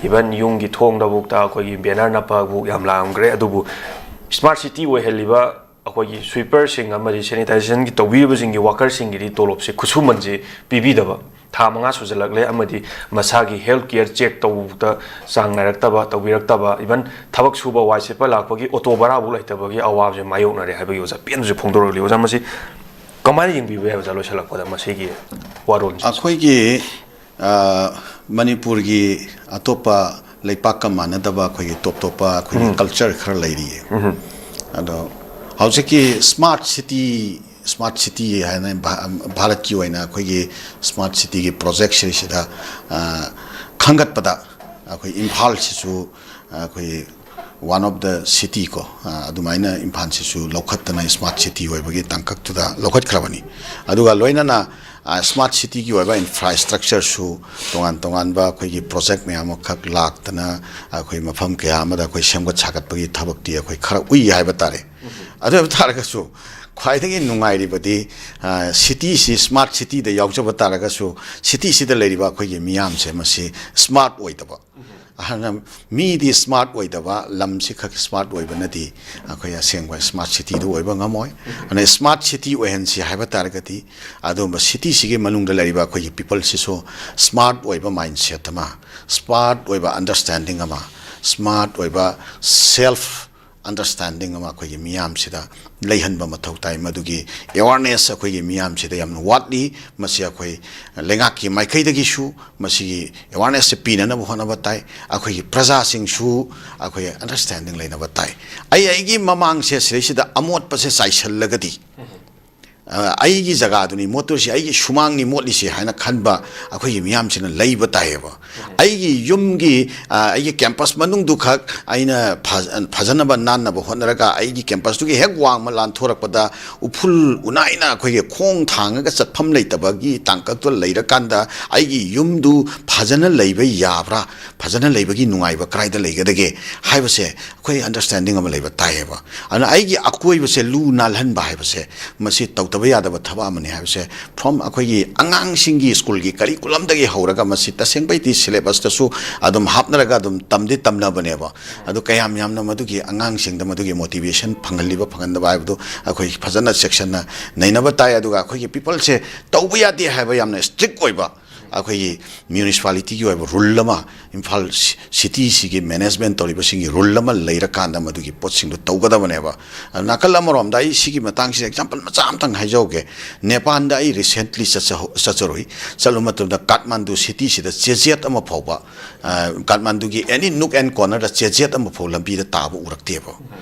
ꯏꯚꯟ ꯌꯨꯝꯒꯤ ꯊꯣꯡꯗꯐꯥꯎꯗ ꯑꯩꯈꯣꯏꯒꯤ ꯕꯦꯅꯔ ꯅꯞꯄꯕꯨ ꯌꯥꯝ ꯂꯥꯛꯑꯝꯈ꯭ꯔꯦ꯫ ꯑꯗꯨꯕꯨ ꯁ꯭ꯃꯥꯔꯠ ꯁꯤꯇꯤ ꯑꯣꯏꯍꯜꯂꯤꯕ ꯑꯩꯈꯣꯏꯒꯤ ꯁ꯭ꯋꯤꯄꯔꯁꯤꯡ ꯑꯃꯗꯤ ꯁꯦꯅꯤꯇꯥꯏꯖꯦꯁꯟꯒꯤ ꯇꯧꯕꯤꯔꯤꯕꯁꯤꯡꯒꯤ ꯋꯥꯀꯔꯁꯤꯡꯒꯤꯗꯤ ꯇꯣꯂꯣꯞꯁꯦ, ꯈꯨꯠꯁꯨꯃꯟꯁꯦ ꯄꯤꯕꯤꯗꯕ ꯊꯥ ꯃꯉꯥ ꯁꯨꯖꯜꯂꯛꯂꯦ꯫ ꯑꯃꯗꯤ ꯃꯁꯥꯒꯤ ꯍꯦꯜꯊ ꯀꯦꯌꯔ ꯆꯦꯛ ꯇꯧꯕꯗ ꯆꯥꯡ ꯅꯥꯏꯔꯛꯇꯕ, ꯇꯧꯕꯤꯔꯛꯇꯕ, ꯏꯚꯟ ꯊꯕꯛ ꯁꯨꯕ ꯋꯥꯏ ꯁꯤꯠꯄ ꯂꯥꯛꯄꯒꯤ ꯑꯣꯇꯣ ꯚꯔꯥꯐꯥꯎ ꯂꯩꯇꯕꯒꯤ ꯑꯋꯥꯕꯁꯦ ꯃꯥꯌꯣꯛꯅꯔꯦ ꯍꯥꯏꯕꯒꯤ ꯑꯣꯖꯥ ꯄꯦꯟꯕꯁꯨ ꯐꯣꯡꯗꯣꯔꯛꯂꯤ꯫ ꯑꯣꯖꯥ, ꯃꯁꯤ ꯀꯃꯥꯏꯅ ꯌꯦꯡꯕꯤꯕ ꯌꯥꯏ ꯑꯣꯖꯥ, ꯂꯣꯏꯁꯤꯜꯂꯛꯄꯗ ꯃꯁꯤꯒꯤ ꯋꯥꯔꯣꯜꯁꯦ? ꯑꯩꯈꯣꯏꯒꯤ, ꯑ, ꯃꯅꯤꯄꯨꯔꯒꯤ ꯑꯇꯣꯞꯄ ꯂꯩꯄꯥꯛꯀ ꯃꯥꯟꯅꯗꯕ ꯑꯩꯈꯣꯏꯒꯤ ꯇꯣꯞ ꯇꯣꯞꯄ ꯑꯩꯈꯣꯏꯒꯤ ꯎꯝ꯫ ꯀꯜꯆꯔ ꯈꯔ ꯂꯩꯔꯤꯌꯦ꯫ ꯎꯝ꯫ ꯑꯗꯣ ꯍꯧꯖꯤꯛꯀꯤ ꯁ꯭ꯃꯥꯔꯠ ꯁꯤꯇꯤ, ꯁ꯭ꯃꯥꯔꯠ ꯁꯤꯇꯤ ꯍꯥꯏꯅ ꯚꯥ-, ꯚꯥꯔꯠꯀꯤ ꯑꯣꯏꯅ ꯑꯩꯈꯣꯏꯒꯤ ꯁ꯭ꯃꯥꯔꯠ ꯁꯤꯇꯤꯒꯤ ꯄ꯭ꯔꯣꯖꯦꯛꯁꯤꯗꯩꯁꯤꯗ, ꯑ, ꯈꯟꯒꯠꯄꯗ ꯑꯩꯈꯣꯏ ꯏꯝꯐꯥꯜꯁꯤꯁꯨ, ꯑ, ꯑꯩꯈꯣꯏ one of the city ꯀꯣ, ꯑ, ꯑꯗꯨꯃꯥꯏꯅ ꯏꯝꯐꯥꯜꯁꯤꯁꯨ ꯂꯧꯈꯠꯇꯅ ꯁ꯭ꯃꯥꯔꯠ ꯁꯤꯇꯤ ꯑꯣꯏꯕꯒꯤ ꯇꯥꯡꯀꯛꯇꯨꯗ ꯂꯧꯈꯠꯈ꯭ꯔꯕꯅꯤ꯫ ꯑꯗꯨꯒ ꯂꯣꯏꯅꯅ, ꯑ, ꯁ꯭ꯃꯥꯔꯠ ꯁꯤꯇꯤꯒꯤ ꯑꯣꯏꯕ ꯏꯟꯐ꯭ꯔꯥꯁ꯭ꯇ꯭ꯔꯛꯆꯔꯁꯨ ꯇꯣꯉꯥꯟ ꯇꯣꯉꯥꯟꯕ ꯑꯩꯈꯣꯏꯒꯤ ꯄ꯭ꯔꯣꯖꯦꯛ ꯃꯌꯥꯝ ꯑꯃꯈꯛ ꯂꯥꯛꯇꯅ ꯑꯩꯈꯣꯏ ꯃꯐꯝ ꯀꯌꯥ ꯑꯃꯗ ꯑꯩꯈꯣꯏ ꯁꯦꯝꯒꯠ ꯁꯥꯒꯠꯄꯒꯤ ꯊꯕꯛꯇꯤ ꯑꯩꯈꯣꯏ ꯈꯔ ꯎꯏ ꯍꯥꯏꯕ ꯇꯥꯔꯦ꯫ ꯑꯗꯨ ꯑꯣꯏꯕ ꯇꯥꯔꯒꯁꯨ ꯈ꯭ꯋꯥꯏꯗꯒꯤ ꯅꯨꯡꯉꯥꯏꯔꯤꯕꯗꯤ, ꯑ, ꯁꯤꯇꯤꯁꯤ ꯁ꯭ꯃꯥꯔꯠ ꯁꯤꯇꯤꯗ ꯌꯥꯎꯖꯕ ꯇꯥꯔꯒꯁꯨ ꯁꯤꯇꯤꯁꯤꯗ ꯂꯩꯔꯤꯕ ꯑꯩꯈꯣꯏꯒꯤ ꯃꯤꯌꯥꯝꯁꯦ ꯃꯁꯤ ꯁ꯭ꯃꯥꯔꯠ ꯑꯣꯏꯗꯕ, ꯑꯍꯥꯟꯅ ꯃꯤꯗꯤ ꯁ꯭ꯃꯥꯔꯠ ꯑꯣꯏꯗꯕ, ꯂꯝꯁꯤ ꯈꯛ ꯁ꯭ꯃꯥꯔꯠ ꯑꯣꯏꯕꯅꯗꯤ ꯑꯩꯈꯣꯏ ꯑꯁꯦꯡꯕ ꯁ꯭ꯃꯥꯔꯠ ꯁꯤꯇꯤꯗꯨ ꯑꯣꯏꯕ ꯉꯝꯃꯣꯏ꯫ ꯑꯗꯨꯅ ꯁ꯭ꯃꯥꯔꯠ ꯁꯤꯇꯤ ꯑꯣꯏꯍꯟꯁꯤ ꯍꯥꯏꯕ ꯇꯥꯔꯒꯗꯤ ꯑꯗꯨꯒꯨꯝꯕ ꯁꯤꯇꯤꯁꯤꯒꯤ ꯃꯅꯨꯡꯗ ꯂꯩꯔꯤꯕ ꯑꯩꯈꯣꯏꯒꯤ ꯄꯤꯄꯜꯁꯤꯁꯨ ꯁ꯭ꯃꯥꯔꯠ ꯑꯣꯏꯕ ꯃꯥꯏꯟꯁꯦꯠ ꯑꯃ, ꯁ꯭ꯃꯥꯔꯠ ꯑꯣꯏꯕ ꯑꯟꯗꯔꯁ꯭ꯇꯦꯟꯗꯤꯡ ꯑꯃ, ꯁ꯭ꯃꯥꯔꯠ ꯑꯣꯏꯕ ꯁꯦꯜꯐ ꯑꯟꯗꯔꯁ꯭ꯇꯦꯟꯗꯤꯡ ꯑꯃ ꯑꯩꯈꯣꯏꯒꯤ ꯃꯤꯌꯥꯝꯁꯤꯗ ꯂꯩꯍꯟꯕ ꯃꯊꯧ ꯇꯥꯏ꯫ ꯃꯗꯨꯒꯤ ꯑꯦꯋꯥꯔꯅꯦꯁ ꯑꯩꯈꯣꯏꯒꯤ ꯃꯤꯌꯥꯝꯁꯤꯗ ꯌꯥꯝꯅ ꯋꯥꯠꯂꯤ꯫ ꯃꯁꯤ ꯑꯩꯈꯣꯏ ꯂꯩꯉꯥꯛꯀꯤ ꯃꯥꯏꯀꯩꯗꯒꯤꯁꯨ ꯃꯁꯤꯒꯤ ꯑꯦꯋꯥꯔꯅꯦꯁꯁꯦ ꯄꯤꯅꯅꯕ ꯍꯣꯠꯅꯕ ꯇꯥꯏ꯫ ꯑꯩꯈꯣꯏꯒꯤ ꯄ꯭ꯔꯖꯥꯁꯤꯡꯁꯨ ꯑꯩꯈꯣꯏ ꯑꯟꯗꯔꯁ꯭ꯇꯦꯟꯗꯤꯡ ꯂꯩꯅꯕ ꯇꯥꯏ꯫ ꯑꯩ ꯑꯩꯒꯤ ꯃꯃꯥꯡꯁꯦ ꯁꯤꯗꯩꯁꯤꯗ ꯑꯃꯣꯠꯄꯁꯦ ꯆꯥꯏꯁꯤꯜꯂꯒꯗꯤ, ꯑ, ꯑꯩꯒꯤ ꯖꯒꯥꯗꯨꯅꯤ ꯃꯣꯠꯇꯣꯏꯁꯤ, ꯑꯩꯒꯤ ꯁꯨꯃꯥꯡꯅꯤ ꯃꯣꯠꯂꯤꯁꯤ ꯍꯥꯏꯅ ꯈꯟꯕ ꯑꯩꯈꯣꯏꯒꯤ ꯃꯤꯌꯥꯝꯁꯤꯅ ꯂꯩꯕ ꯇꯥꯏꯌꯦꯕ꯫ ꯑꯩꯒꯤ ꯌꯨꯝꯒꯤ, ꯑ, ꯑꯩꯒꯤ ꯀꯦꯝꯄꯁ ꯃꯅꯨꯡꯗꯨꯈꯛ ꯑꯩꯅ ꯐꯖ-, ꯐꯖꯅꯕ ꯅꯥꯟꯅꯕ ꯍꯣꯠꯅꯔꯒ ꯑꯩꯒꯤ ꯀꯦꯝꯄꯁꯇꯨꯒꯤ ꯍꯦꯛ ꯋꯥꯡꯃ ꯂꯥꯟꯊꯣꯔꯛꯄꯗ ꯎꯐꯨꯜ ꯎꯅꯥꯏꯅ ꯑꯩꯈꯣꯏꯒꯤ ꯈꯣꯡ ꯊꯥꯡꯉꯒ ꯆꯠꯐꯝ ꯂꯩꯇꯕꯒꯤ ꯇꯥꯡꯀꯛꯇ ꯂꯩꯔꯀꯥꯟꯗ ꯑꯩꯒꯤ ꯌꯨꯝꯗꯨ ꯐꯖꯅ ꯂꯩꯕ ꯌꯥꯕ꯭ꯔꯥ, ꯐꯖꯅ ꯂꯩꯕꯒꯤ ꯅꯨꯡꯉꯥꯏꯕ ꯀꯗꯥꯏꯗ ꯂꯩꯒꯗꯒꯦ ꯍꯥꯏꯕꯁꯦ ꯑꯩꯈꯣꯏ ꯑꯟꯗꯔꯁ꯭ꯇꯦꯟꯗꯤꯡ ꯑꯃ ꯂꯩꯕ ꯇꯥꯏꯌꯦꯕ꯫ ꯑꯗꯨꯅ ꯑꯩꯒꯤ ꯑꯀꯣꯏꯕꯁꯦ ꯂꯨ ꯅꯥꯜꯍꯟꯕ ꯍꯥꯏꯕꯁꯦ ꯃꯁꯤ ꯇꯧꯗꯕ ꯌꯥꯗꯕ ꯊꯕꯛ ꯑꯃꯅꯤ ꯍꯥꯏꯕꯁꯦ from ꯑꯩꯈꯣꯏꯒꯤ ꯑꯉꯥꯡꯁꯤꯡꯒꯤ ꯁ꯭ꯀꯨꯜꯒꯤ ꯀꯔꯤꯀꯨꯂꯝꯗꯒꯤ ꯍꯧꯔꯒ ꯃꯁꯤ ꯇꯁꯦꯡꯕꯩꯗꯤ ꯁꯤꯂꯦꯕꯁꯇꯁꯨ ꯑꯗꯨꯝ ꯍꯥꯞꯅꯔꯒ ꯑꯗꯨꯝ ꯇꯝꯗꯤ ꯇꯝꯅꯕꯅꯦꯕ꯫ ꯑꯗꯨ ꯀꯌꯥꯝ ꯌꯥꯝꯅ ꯃꯗꯨꯒꯤ ꯑꯉꯥꯡꯁꯤꯡꯗ ꯃꯗꯨꯒꯤ ꯃꯣꯇꯤꯚꯦꯁꯟ ꯐꯪꯍꯜꯂꯤꯕ ꯐꯪꯍꯟꯗꯕ ꯍꯥꯏꯕꯗꯨ ꯑꯩꯈꯣꯏ ꯐꯖꯅ ꯆꯦꯛꯁꯤꯟꯅ ꯅꯩꯅꯕ ꯇꯥꯏ꯫ ꯑꯗꯨꯒ ꯑꯩꯈꯣꯏꯒꯤ ꯄꯤꯄꯜꯁꯦ ꯇꯧꯕ ꯌꯥꯗꯦ ꯍꯥꯏꯕ ꯌꯥꯝꯅ ꯁ꯭ꯇ꯭ꯔꯤꯛ ꯑꯣꯏꯕ ꯑꯩꯈꯣꯏꯒꯤ ꯃ꯭ꯌꯨꯅꯤꯁꯤꯄꯥꯂꯤꯇꯤꯒꯤ ꯑꯣꯏꯕ ꯔꯨꯜ ꯑꯃ, ꯏꯝꯐꯥꯜ ꯁꯤ-, ꯁꯤꯇꯤꯁꯤꯒꯤ ꯃꯦꯅꯦꯖꯃꯦꯟ ꯇꯧꯔꯤꯕꯁꯤꯡꯒꯤ ꯔꯨꯜ ꯑꯃ ꯂꯩꯔꯀꯥꯟꯗ ꯃꯗꯨꯒꯤ ꯄꯣꯠꯁꯤꯡꯗꯣ ꯇꯧꯒꯗꯕꯅꯦꯕ꯫ ꯑꯗꯨ ꯅꯥꯀꯜ ꯑꯃꯔꯣꯝꯗ ꯑꯩ ꯁꯤꯒꯤ ꯃꯇꯥꯡꯁꯤꯗ ꯑꯦꯛꯖꯥꯝꯄꯜ ꯃꯆꯥ ꯑꯃꯇꯪ ꯍꯥꯏꯖꯍꯧꯒꯦ꯫ ꯅꯦꯄꯥꯟꯗ ꯑꯩ ꯔꯤꯁꯦꯟꯠꯂꯤ ꯆꯠꯆꯍꯧ-, ꯆꯠꯆꯔꯨꯏ꯫ ꯆꯠꯂꯨꯕ ꯃꯇꯝꯗ ꯀꯥꯊꯃꯥꯟꯗꯨ ꯁꯤꯇꯤꯁꯤꯗ ꯆꯦꯖꯦꯠ ꯑꯃ ꯐꯥꯎꯕ, ꯑ, ꯀꯥꯊꯃꯥꯟꯗꯨꯒꯤ ꯑꯦꯅꯤ ꯅꯨꯛ ꯑꯦꯟ ꯀꯣꯔꯅꯔꯗ ꯆꯦꯖꯦꯠ ꯑꯃ ꯐꯥꯎ ꯂꯝꯕꯤꯗ ꯇꯥꯕ ꯎꯔꯛꯇꯦꯕ꯫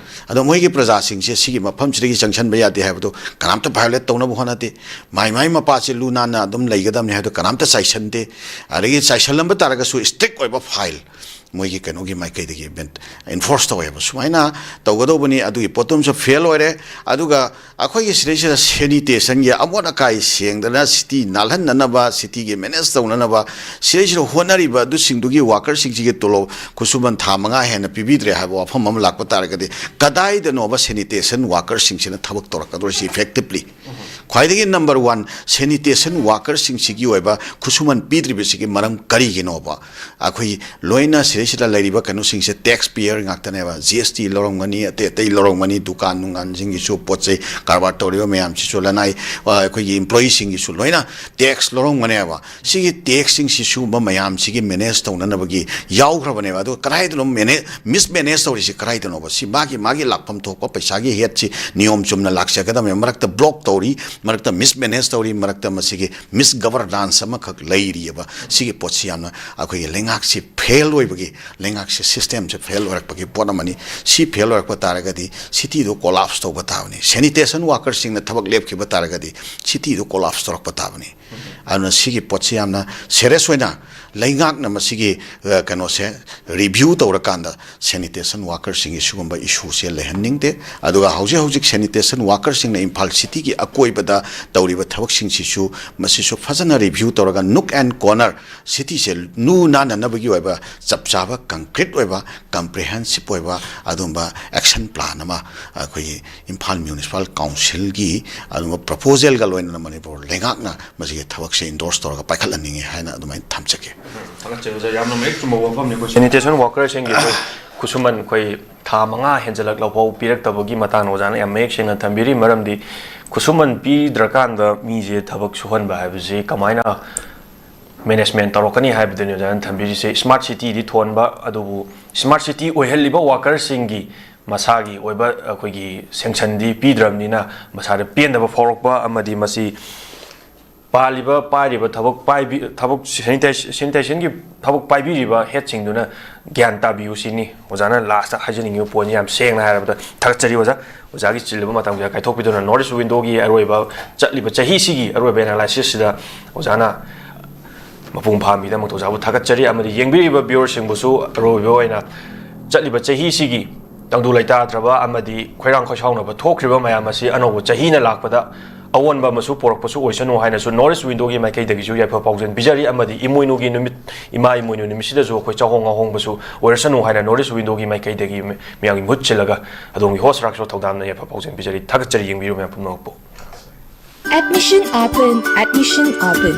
ꯑꯗꯣ ꯃꯣꯏꯒꯤ ꯄ꯭ꯔꯖꯥꯁꯤꯡꯁꯦ ꯁꯤꯒꯤ ꯃꯐꯝꯁꯤꯗꯒꯤ ꯆꯪꯁꯟꯕ ꯌꯥꯗꯦ ꯍꯥꯏꯕꯗꯣ ꯀꯅꯥꯝꯇ ꯚꯥꯏꯑꯣꯂꯦꯠ ꯇꯧꯅꯕ ꯍꯣꯠꯅꯗꯦ꯫ ꯃꯥꯏ ꯃꯥꯏ ꯃꯄꯥꯁꯦ ꯂꯨ ꯅꯥꯟꯅ ꯑꯗꯨꯝ ꯂꯩꯒꯗꯕꯅꯤ ꯍꯥꯏꯕꯗꯣ ꯀꯅꯥꯝꯇ ꯆꯥꯏꯁꯟꯗꯦ꯫ ꯑꯗꯒꯤ ꯆꯥꯏꯁꯜꯂꯝꯕ ꯇꯥꯔꯒꯁꯨ ꯁ꯭ꯇ꯭ꯔꯤꯛ ꯑꯣꯏꯕ ꯐꯥꯏꯜ ꯃꯣꯏꯒꯤ ꯀꯩꯅꯣꯒꯤ ꯃꯥꯏꯀꯩꯗꯒꯤ ꯏꯟꯐꯣꯔꯁ ꯇꯧꯋꯦꯕ꯫ ꯁꯨꯃꯥꯏꯅ ꯇꯧꯒꯗꯧꯕꯅꯤ꯫ ꯑꯗꯨꯒꯤ ꯄꯣꯠꯇꯨꯃꯁꯨ ꯐꯦꯜ ꯑꯣꯏꯔꯦ꯫ ꯑꯗꯨꯒ ꯑꯩꯈꯣꯏꯒꯤ ꯁꯤꯗꯩꯁꯤꯗ ꯁꯦꯅꯤꯇꯦꯁꯟꯒꯤ ꯑꯃꯣꯠ ꯑꯀꯥꯏ ꯁꯦꯡꯗꯅ ꯁꯤꯇꯤ ꯅꯥꯜꯍꯟꯅꯅꯕ, ꯁꯤꯇꯤꯒꯤ ꯃꯦꯅꯦꯖ ꯇꯧꯅꯅꯕ ꯁꯤꯗꯩꯁꯤꯗ ꯍꯣꯠꯅꯔꯤꯕ ꯑꯗꯨꯁꯤꯡꯗꯨꯒꯤ ꯋꯥꯀꯔꯁꯤꯡꯁꯤꯒꯤ ꯇꯣꯂꯣꯞ ꯈꯨꯠꯁꯨꯃꯟ ꯊꯥ ꯃꯉꯥ ꯍꯦꯟꯅ ꯄꯤꯕꯤꯗ꯭ꯔꯦ ꯍꯥꯏꯕ ꯋꯥꯐꯝ ꯑꯃ ꯂꯥꯛꯄ ꯇꯥꯔꯒꯗꯤ, ꯀꯗꯥꯏꯗꯅꯣꯕ ꯁꯦꯅꯤꯇꯦꯁꯟ ꯋꯥꯀꯔꯁꯤꯡꯁꯤꯅ ꯊꯕꯛ ꯇꯧꯔꯛꯀꯗꯧꯔꯤꯁꯤ ꯏꯐꯦꯛꯇꯤꯕꯂꯤ? ꯈ꯭ꯋꯥꯏꯗꯒꯤ ꯅꯝꯕꯔ ꯋꯥꯟ, ꯁꯦꯅꯤꯇꯦꯁꯟ ꯋꯥꯀꯔꯁꯤꯡꯁꯤꯒꯤ ꯑꯣꯏꯕ ꯈꯨꯠꯁꯨꯃꯟ ꯄꯤꯗ꯭ꯔꯤꯕꯁꯤꯒꯤ ꯃꯔꯝ ꯀꯔꯤꯒꯤꯅꯣꯕ? ꯑꯩꯈꯣꯏ ꯂꯣꯏꯅ ꯁꯤꯗꯩꯁꯤꯗ ꯂꯩꯔꯤꯕ ꯀꯩꯅꯣꯁꯤꯡꯁꯦ ꯇꯦꯛꯁ ꯄꯦꯌꯔ ꯉꯥꯛꯇꯅꯦꯕ꯫ ꯖꯤ ꯑꯦꯁ ꯇꯤ ꯂꯧꯔꯝꯒꯅꯤ, ꯑꯇꯩ ꯑꯇꯩ ꯂꯧꯔꯝꯒꯅꯤ, ꯗꯨꯀꯥꯟ ꯅꯨꯡꯒꯥꯟꯁꯤꯡꯒꯤꯁꯨ, ꯄꯣꯠ ꯆꯩ ꯀꯔꯕꯥꯔ ꯇꯧꯔꯤꯕ ꯃꯌꯥꯝꯁꯤꯁꯨ, ꯂꯅꯥꯏ, ꯑ, ꯑꯩꯈꯣꯏꯒꯤ ꯏꯝꯄ꯭ꯂꯣꯌꯤꯁꯤꯡꯒꯤꯁꯨ ꯂꯣꯏꯅ ꯇꯦꯛꯁ ꯂꯧꯔꯝꯒꯅꯦꯕ꯫ ꯁꯤꯒꯤ ꯇꯦꯛꯁꯁꯤꯡꯁꯤ ꯁꯤꯒꯨꯝꯕ ꯃꯌꯥꯝꯁꯤꯒꯤ ꯃꯦꯅꯦꯖ ꯇꯧꯅꯅꯕꯒꯤ ꯌꯥꯎꯈ꯭ꯔꯕꯅꯦꯕ꯫ ꯑꯗꯨꯒ ꯀꯗꯥꯏꯗꯅꯣ ꯃꯦꯅꯦ-, ꯃꯤꯁꯃꯦꯅꯦꯖ ꯇꯧꯔꯤꯁꯤ ꯀꯗꯥꯏꯗꯅꯣꯕ? ꯁꯤ ꯃꯥꯒꯤ, ꯃꯥꯒꯤ ꯂꯥꯛꯐꯝ ꯊꯣꯛꯄ ꯄꯩꯁꯥꯒꯤ ꯍꯦꯠꯁꯤ ꯅꯤꯌꯣꯝ ꯆꯨꯝꯅ ꯂꯥꯛꯆꯒꯗꯕꯅꯤ꯫ ꯃꯔꯛꯇ ꯕ꯭ꯂꯣꯛ ꯇꯧꯔꯤ, ꯃꯔꯛꯇ ꯃꯤꯁꯃꯦꯅꯦꯖ ꯇꯧꯔꯤ, ꯃꯔꯛꯇ ꯃꯁꯤꯒꯤ ꯃꯤꯁꯒꯕꯔꯅꯥꯟꯁ ꯑꯃꯈꯛ ꯂꯩꯔꯤꯑꯕ꯫ ꯁꯤꯒꯤ ꯄꯣꯠꯁꯤ ꯌꯥꯝꯅ ꯑꯩꯈꯣꯏꯒꯤ ꯂꯩꯉꯥꯛꯁꯤ ꯐꯦꯜ ꯑꯣꯏꯕꯒꯤ, ꯂꯩꯉꯥꯛꯁꯤ ꯁꯤꯁꯇꯦꯝꯁꯤ ꯐꯦꯜ ꯑꯣꯏꯔꯛꯄꯒꯤ ꯄꯣꯠ ꯑꯃꯅꯤ꯫ ꯁꯤ ꯐꯦꯜ ꯑꯣꯏꯔꯛꯄ ꯇꯥꯔꯒꯗꯤ ꯁꯤꯇꯤꯗꯣ ꯀꯣꯂꯥꯞꯁ ꯇꯧꯕ ꯇꯥꯕꯅꯤ꯫ ꯁꯦꯅꯤꯇꯦꯁꯟ ꯋꯥꯀꯔꯁꯤꯡꯅ ꯊꯕꯛ ꯂꯦꯞꯈꯤꯕ ꯇꯥꯔꯒꯗꯤ ꯁꯤꯇꯤꯗꯣ ꯀꯣꯂꯥꯞꯁ ꯇꯧꯔꯛꯄ ꯇꯥꯕꯅꯤ꯫ ꯑꯗꯨꯅ ꯁꯤꯒꯤ ꯄꯣꯠꯁꯤ ꯌꯥꯝꯅ ꯁꯦꯔꯤꯌꯁ ꯑꯣꯏꯅ ꯂꯩꯉꯥꯛꯅ ꯃꯁꯤꯒꯤ, ꯑ, ꯀꯩꯅꯣꯁꯦ ꯔꯤꯚ꯭ꯌꯨ ꯇꯧꯔꯀꯥꯟꯗ ꯁꯦꯅꯤꯇꯦꯁꯟ ꯋꯥꯀꯔꯁꯤꯡꯒꯤ ꯁꯤꯒꯨꯝꯕ ꯏꯁꯨꯁꯦ ꯂꯩꯍꯟꯅꯤꯡꯗꯦ꯫ ꯑꯗꯨꯒ ꯍꯧꯖꯤꯛ ꯍꯧꯖꯤꯛ ꯁꯦꯅꯤꯇꯦꯁꯟ ꯋꯥꯀꯔꯁꯤꯡꯅ ꯏꯝꯐꯥꯜ ꯁꯤꯇꯤꯒꯤ ꯑꯀꯣꯏꯕꯗ ꯇꯧꯔꯤꯕ ꯊꯕꯛꯁꯤꯡꯁꯤꯁꯨ, ꯃꯁꯤꯁꯨ ꯐꯖꯅ ꯔꯤꯚ꯭ꯌꯨ ꯇꯧꯔꯒ ꯅꯨꯛ ꯑꯦꯟ ꯀꯣꯔꯅꯔ ꯁꯤꯇꯤꯁꯦ ꯂꯨ ꯅꯥꯟꯅꯅꯕꯒꯤ ꯑꯣꯏꯕ ꯆꯞ ꯆꯥꯕ ꯀꯪꯀ꯭ꯔꯤꯠ ꯑꯣꯏꯕ ꯀꯝꯄ꯭ꯔꯤꯍꯦꯟꯁꯤꯞ ꯑꯣꯏꯕ ꯑꯗꯨꯒꯨꯝꯕ ꯑꯦꯛꯁꯟ ꯄ꯭ꯂꯥꯟ ꯑꯃ ꯑꯩꯈꯣꯏꯒꯤ ꯏꯝꯐꯥꯜ ꯃ꯭ꯌꯨꯅꯤꯁꯤꯄꯥꯜ ꯀꯥꯎꯟꯁꯤꯜꯒꯤ ꯑꯗꯨꯒꯨꯝꯕ ꯄ꯭ꯔꯄꯣꯖꯦꯜꯒ ꯂꯣꯏꯅꯅ ꯃꯅꯤꯄꯨꯔ ꯂꯩꯉꯥꯛꯅ ꯃꯁꯤꯒꯤ ꯊꯕꯛꯁꯦ ꯏꯟꯗꯣꯔꯁ ꯇꯧꯔꯒ ꯄꯥꯏꯈꯠꯍꯟꯅꯤꯡꯉꯤ ꯍꯥꯏꯅ ꯑꯗꯨꯃꯥꯏꯅ ꯊꯝꯖꯒꯦ꯫ ꯊꯥꯒꯠꯆꯔꯤ ꯑꯣꯖꯥ, ꯌꯥꯝꯅ ꯃꯌꯦꯛ ꯆꯨꯝꯕ ꯋꯥꯐꯝꯅꯤ꯫ ꯑꯩꯈꯣꯏ ꯁꯦꯅꯤꯇꯦꯁꯟ ꯋꯥꯀꯔꯁꯤꯡꯒꯤ ꯑꯩꯈꯣꯏ ꯈꯨꯠꯁꯨꯃꯟ ꯑꯩꯈꯣꯏ ꯊꯥ ꯃꯉꯥ ꯍꯦꯟꯖꯜꯂꯛꯂꯐꯥꯎ ꯄꯤꯔꯛꯇꯕꯒꯤ ꯃꯇꯥꯡꯗ ꯑꯣꯖꯥꯅ ꯌꯥꯝ ꯃꯌꯦꯛ ꯁꯦꯡꯅ ꯊꯝꯕꯤꯔꯤ꯫ ꯃꯔꯝꯗꯤ ꯈꯨꯠꯁꯨꯃꯟ ꯄꯤꯗ꯭ꯔꯀꯥꯟꯗ ꯃꯤꯁꯦ ꯊꯕꯛ ꯁꯨꯍꯟꯕ ꯍꯥꯏꯕꯁꯤ ꯀꯃꯥꯏꯅ ꯃꯦꯅꯦꯖꯃꯦꯟ ꯇꯧꯔꯛꯀꯅꯤ ꯍꯥꯏꯕꯗꯨꯅꯤ ꯑꯣꯖꯥꯅ ꯊꯝꯕꯤꯔꯤꯁꯦ꯫ ꯁ꯭ꯃꯥꯔꯠ ꯁꯤꯇꯤꯗꯤ ꯊꯣꯟꯕ, ꯑꯗꯨꯕꯨ ꯁ꯭ꯃꯥꯔꯠ ꯁꯤꯇꯤ ꯑꯣꯏꯍꯜꯂꯤꯕ ꯋꯥꯀꯔꯁꯤꯡꯒꯤ ꯃꯁꯥꯒꯤ ꯑꯣꯏꯕ ꯑꯩꯈꯣꯏꯒꯤ ꯁꯦꯡꯁꯟꯗꯤ ꯄꯤꯗ꯭ꯔꯕꯅꯤꯅ, ꯃꯁꯥꯗ ꯄꯦꯟꯗꯕ ꯐꯥꯎꯔꯛꯄ ꯑꯃꯗꯤ ꯃꯁꯤ ꯄꯥꯜꯂꯤꯕ, ꯄꯥꯏꯔꯤꯕ ꯊꯕꯛ ꯄꯥꯏꯕꯤ-, ꯊꯕꯛ ꯁꯦꯅꯤꯇꯥꯏ-, ꯁꯦꯅꯤꯇꯥꯏꯖꯦꯁꯟꯒꯤ ꯊꯕꯛ ꯄꯥꯏꯕꯤꯔꯤꯕ ꯍꯦꯠꯁꯤꯡꯗꯨꯅ ꯒ꯭ꯌꯥꯟ ꯇꯥꯕꯤꯌꯨ ꯁꯤꯅꯤ ꯑꯣꯖꯥꯅ ꯂꯥꯁꯇ ꯍꯥꯏꯖꯅꯤꯡꯉꯤꯕ ꯄꯣꯏꯟꯁꯦ꯫ ꯌꯥꯝ ꯁꯦꯡꯅ ꯍꯥꯏꯔꯕꯗ ꯊꯥꯒꯠꯆꯔꯤ ꯑꯣꯖꯥ꯫ ꯑꯣꯖꯥꯒꯤ ꯆꯤꯜꯂꯤꯕ ꯃꯇꯝ ꯀꯌꯥ ꯀꯥꯏꯊꯣꯛꯄꯤꯗꯨꯅ North East Window ꯒꯤ ꯑꯔꯣꯏꯕ ꯆꯠꯂꯤꯕ ꯆꯍꯤꯁꯤꯒꯤ ꯑꯔꯣꯏꯕ ꯑꯦꯅꯥꯂꯥꯏꯁꯤꯁꯁꯤꯗ ꯑꯣꯖꯥꯅ ꯃꯄꯨꯡ ꯐꯥꯍꯟꯕꯤꯗꯃꯛꯇ ꯑꯣꯖꯥꯕꯨ ꯊꯥꯒꯠꯆꯔꯤ꯫ ꯑꯃꯗꯤ ꯌꯦꯡꯕꯤꯔꯤꯕ viewer ꯁꯤꯡꯕꯨꯁꯨ ꯑꯔꯣꯏꯕ ꯑꯣꯏꯅ ꯆꯠꯂꯤꯕ ꯆꯍꯤꯁꯤꯒꯤ ꯇꯪꯗꯨ ꯂꯩꯇꯥꯗ꯭ꯔꯕ ꯑꯃꯗꯤ ꯈꯣꯏꯔꯥꯡ ꯈꯣꯏꯁꯥꯎꯅꯕ ꯊꯣꯛꯈ꯭ꯔꯤꯕ ꯃꯌꯥꯝ ꯑꯁꯤ ꯑꯅꯧꯕ ꯆꯍꯤꯅ ꯂꯥꯛꯄꯗ ꯑꯑꯣꯟꯕ ꯑꯃꯁꯨ ꯄꯣꯔꯛꯄꯁꯨ ꯑꯣꯏꯁꯅꯨ ꯍꯥꯏꯅꯁꯨ North East Window ꯒꯤ ꯃꯥꯏꯀꯩꯗꯒꯤꯁꯨ ꯌꯥꯏꯐ ꯄꯥꯎꯖꯦꯜ ꯄꯤꯖꯔꯤ꯫ ꯑꯃꯗꯤ ꯏꯃꯣꯏꯅꯨꯒꯤ ꯅꯨꯃꯤꯠ, ꯏꯃꯥ ꯏꯃꯣꯏꯅꯨ ꯅꯨꯃꯤꯠꯁꯤꯗꯁꯨ ꯑꯩꯈꯣꯏ ꯆꯥꯍꯣꯡ ꯉꯥꯍꯣꯡꯕꯁꯨ ꯑꯣꯏꯔꯁꯅꯨ ꯍꯥꯏꯅ North East Window ꯒꯤ ꯃꯥꯏꯀꯩꯗꯒꯤ ꯃꯤ-, ꯃꯤꯌꯥꯝꯒꯤ ꯃꯍꯨꯠ ꯁꯤꯜꯂꯒ ꯑꯗꯣꯝꯒꯤ host ꯔꯥꯀꯦꯁꯣꯔ ꯊꯧꯗꯥꯝꯅ ꯌꯥꯏꯐ ꯄꯥꯎꯖꯦꯜ ꯄꯤꯖꯔꯤ꯫ ꯊꯥꯒꯠꯆꯔꯤ ꯌꯦꯡꯕꯤꯔꯤꯕ ꯃꯌꯥꯝ ꯄꯨꯝꯅꯃꯛꯄꯨ꯫ Admission open, admission open.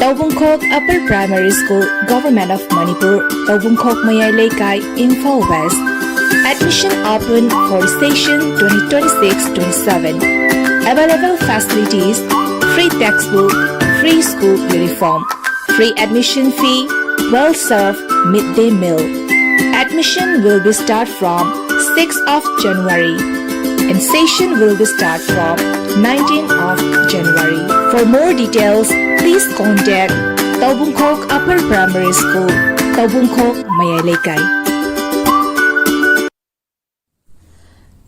Taubungkhok Upper Primary School, Government of Manipur, Taubungkhok Mayai Leikai, Imphal West. Admission open for session twenty twenty-six twenty-seven. Available facilities: free textbook, free school uniform, free admission fee, well served midday meal. Admission will be start from sixth of January and session will be start from nineteenth of January. For more details, please contact Taubungkhok Upper Primary School, Taubungkhok, Mayai Leikai.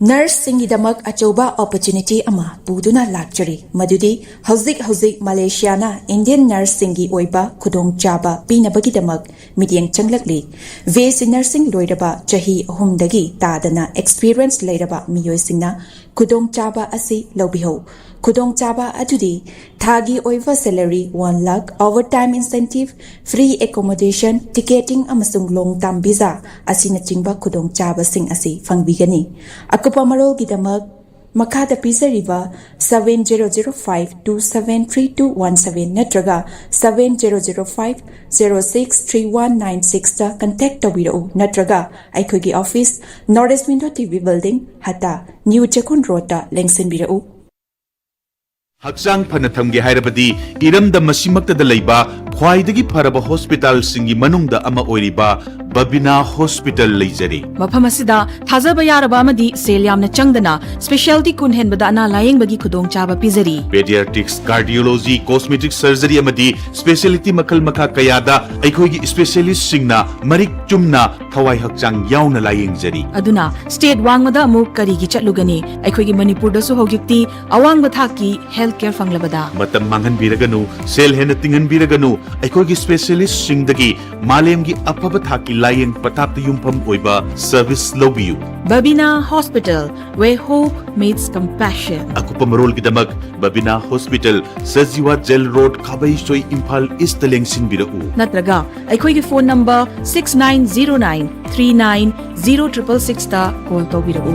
ꯅꯔꯁꯁꯤꯡꯒꯤꯗꯃꯛ ꯑꯆꯧꯕ opportunity ꯑꯃ ꯄꯨꯗꯨꯅ ꯂꯥꯛꯆꯔꯤ, ꯃꯗꯨꯗꯤ ꯍꯧꯖꯤꯛ ꯍꯧꯖꯤꯛ ꯃꯂꯦꯁꯤꯌꯥꯅ Indian ꯅꯔꯁꯁꯤꯡꯒꯤ ꯑꯣꯏꯕ ꯈꯨꯗꯣꯡꯆꯥꯕ ꯄꯤꯅꯕꯒꯤꯗꯃꯛ ꯃꯤꯠꯌꯦꯡ ꯆꯪꯂꯛꯂꯤ꯫ ꯕꯤ ꯑꯦꯁ ꯁꯤ ꯅꯔꯁꯤꯡ ꯂꯣꯏꯔꯕ ꯆꯍꯤ ꯑꯍꯨꯝꯗꯒꯤ ꯇꯥꯗꯅ ꯑꯦꯛꯁꯄꯤꯔꯤꯌꯦꯟꯁ ꯂꯩꯔꯕ ꯃꯤꯑꯣꯏꯁꯤꯡꯅ ꯈꯨꯗꯣꯡꯆꯥꯕ ꯑꯁꯤ ꯂꯧꯕꯤꯍꯧ꯫ ꯈꯨꯗꯣꯡꯆꯥꯕ ꯑꯗꯨꯗꯤ ꯊꯥꯒꯤ ꯑꯣꯏꯕ salary one lakh, overtime incentive, free accommodation, ticketing ꯑꯃꯁꯨꯡ long term visa ꯑꯁꯤꯅꯆꯤꯡꯕ ꯈꯨꯗꯣꯡꯆꯥꯕꯁꯤꯡ ꯑꯁꯤ ꯐꯪꯕꯤꯒꯅꯤ꯫ ꯑꯀꯨꯞꯄ ꯃꯔꯣꯜꯒꯤꯗꯃꯛ ꯃꯈꯥꯗ ꯄꯤꯖꯔꯤꯕ seven zero zero five two seven three two one seven ꯅꯠꯇ꯭ꯔꯒ seven zero zero five zero six three one nine six ꯇ contact ꯇꯧꯕꯤꯔꯛꯎ, ꯅꯠꯇ꯭ꯔꯒ ꯑꯩꯈꯣꯏꯒꯤ office North East Window T V Building, ꯍꯠꯇꯥ, New ꯆꯦꯛꯀꯣꯟ ꯔꯣꯗꯇ ꯂꯦꯡꯁꯤꯟꯕꯤꯔꯛꯎ꯫ ꯍꯛꯆꯥꯡ ꯐꯅ ꯊꯝꯒꯦ ꯍꯥꯏꯔꯕꯗꯤ ꯏꯔꯝꯗꯝ ꯑꯁꯤꯃꯛꯇꯗ ꯂꯩꯕ ꯈ꯭ꯋꯥꯏꯗꯒꯤ ꯐꯔꯕ ꯍꯣꯁꯄꯤꯇꯥꯜꯁꯤꯡꯒꯤ ꯃꯅꯨꯡꯗ ꯑꯃ ꯑꯣꯏꯔꯤꯕ ꯕꯕꯤꯅꯥ ꯍꯣꯁꯄꯤꯇꯥꯜ ꯂꯩꯖꯔꯤ꯫ ꯃꯐꯝ ꯑꯁꯤꯗ ꯊꯥꯖꯕ ꯌꯥꯔꯕ ꯑꯃꯗꯤ ꯁꯦꯜ ꯌꯥꯝꯅ ꯆꯪꯗꯅ ꯁ꯭ꯄꯦꯁꯤꯌꯦꯜꯇꯤ ꯀꯨꯟ ꯍꯦꯟꯕꯗ ꯑꯅꯥ ꯂꯥꯌꯦꯡꯕꯒꯤ ꯈꯨꯗꯣꯡꯆꯥꯕ ꯄꯤꯖꯔꯤ꯫ Pediatrics, cardiology, cosmetic surgery ꯑꯃꯗꯤ ꯁ꯭ꯄꯦꯁꯤꯌꯦꯂꯤꯇꯤ ꯃꯈꯜ ꯃꯈꯥ ꯀꯌꯥꯗ ꯑꯩꯈꯣꯏꯒꯤ ꯁ꯭ꯄꯦꯁꯤꯌꯦꯂꯤꯁ꯭ꯠꯁꯤꯡꯅ ꯃꯔꯤꯛ ꯆꯨꯝꯅ ꯊꯋꯥꯏ ꯍꯛꯆꯥꯡ ꯌꯥꯎꯅ ꯂꯥꯌꯦꯡꯖꯔꯤ꯫ ꯑꯗꯨꯅ ꯁ꯭ꯇꯦꯠ ꯋꯥꯡꯃꯗ ꯑꯃꯨꯛ ꯀꯔꯤꯒꯤ ꯆꯠꯂꯨꯒꯅꯤ? ꯑꯩꯈꯣꯏꯒꯤ ꯃꯅꯤꯄꯨꯔꯗꯁꯨ ꯍꯧꯖꯤꯛꯇꯤ ꯑꯋꯥꯡꯕ ꯊꯥꯛꯀꯤ ꯍꯦꯜꯊ ꯀꯦꯌꯔ ꯐꯪꯂꯕꯗ꯫ ꯃꯇꯝ ꯃꯥꯡꯍꯟꯕꯤꯔꯒꯅꯨ, ꯁꯦꯜ ꯍꯦꯟꯅ ꯇꯤꯡꯍꯟꯕꯤꯔꯒꯅꯨ, ꯑꯩꯈꯣꯏꯒꯤ ꯁ꯭ꯄꯦꯁꯤꯌꯦꯂꯤꯁ꯭ꯠꯁꯤꯡꯗꯒꯤ ꯃꯥꯂꯦꯝꯒꯤ ꯑꯐꯕ ꯊꯥꯛꯀꯤ ꯂꯥꯌꯦꯡ ꯄꯊꯥꯞꯇ ꯌꯨꯝꯐꯝ ꯑꯣꯏꯕ ꯁꯔꯚꯤꯁ ꯂꯧꯕꯤꯌꯨ꯫ Babina Hospital, where hope meets compassion. ꯑꯀꯨꯞꯄ ꯃꯔꯣꯜꯒꯤꯗꯃꯛ Babina hospital, Sajiwa jail road, Khabeisoi, Imphal ꯏꯁ꯭ꯠꯇ ꯂꯦꯡꯁꯤꯟꯕꯤꯔꯛꯎ꯫ ꯅꯠꯇ꯭ꯔꯒ ꯑꯩꯈꯣꯏꯒꯤ phone number six nine zero nine three nine zero triple sixꯇ ꯀꯣꯜ ꯇꯧꯕꯤꯔꯛꯎ꯫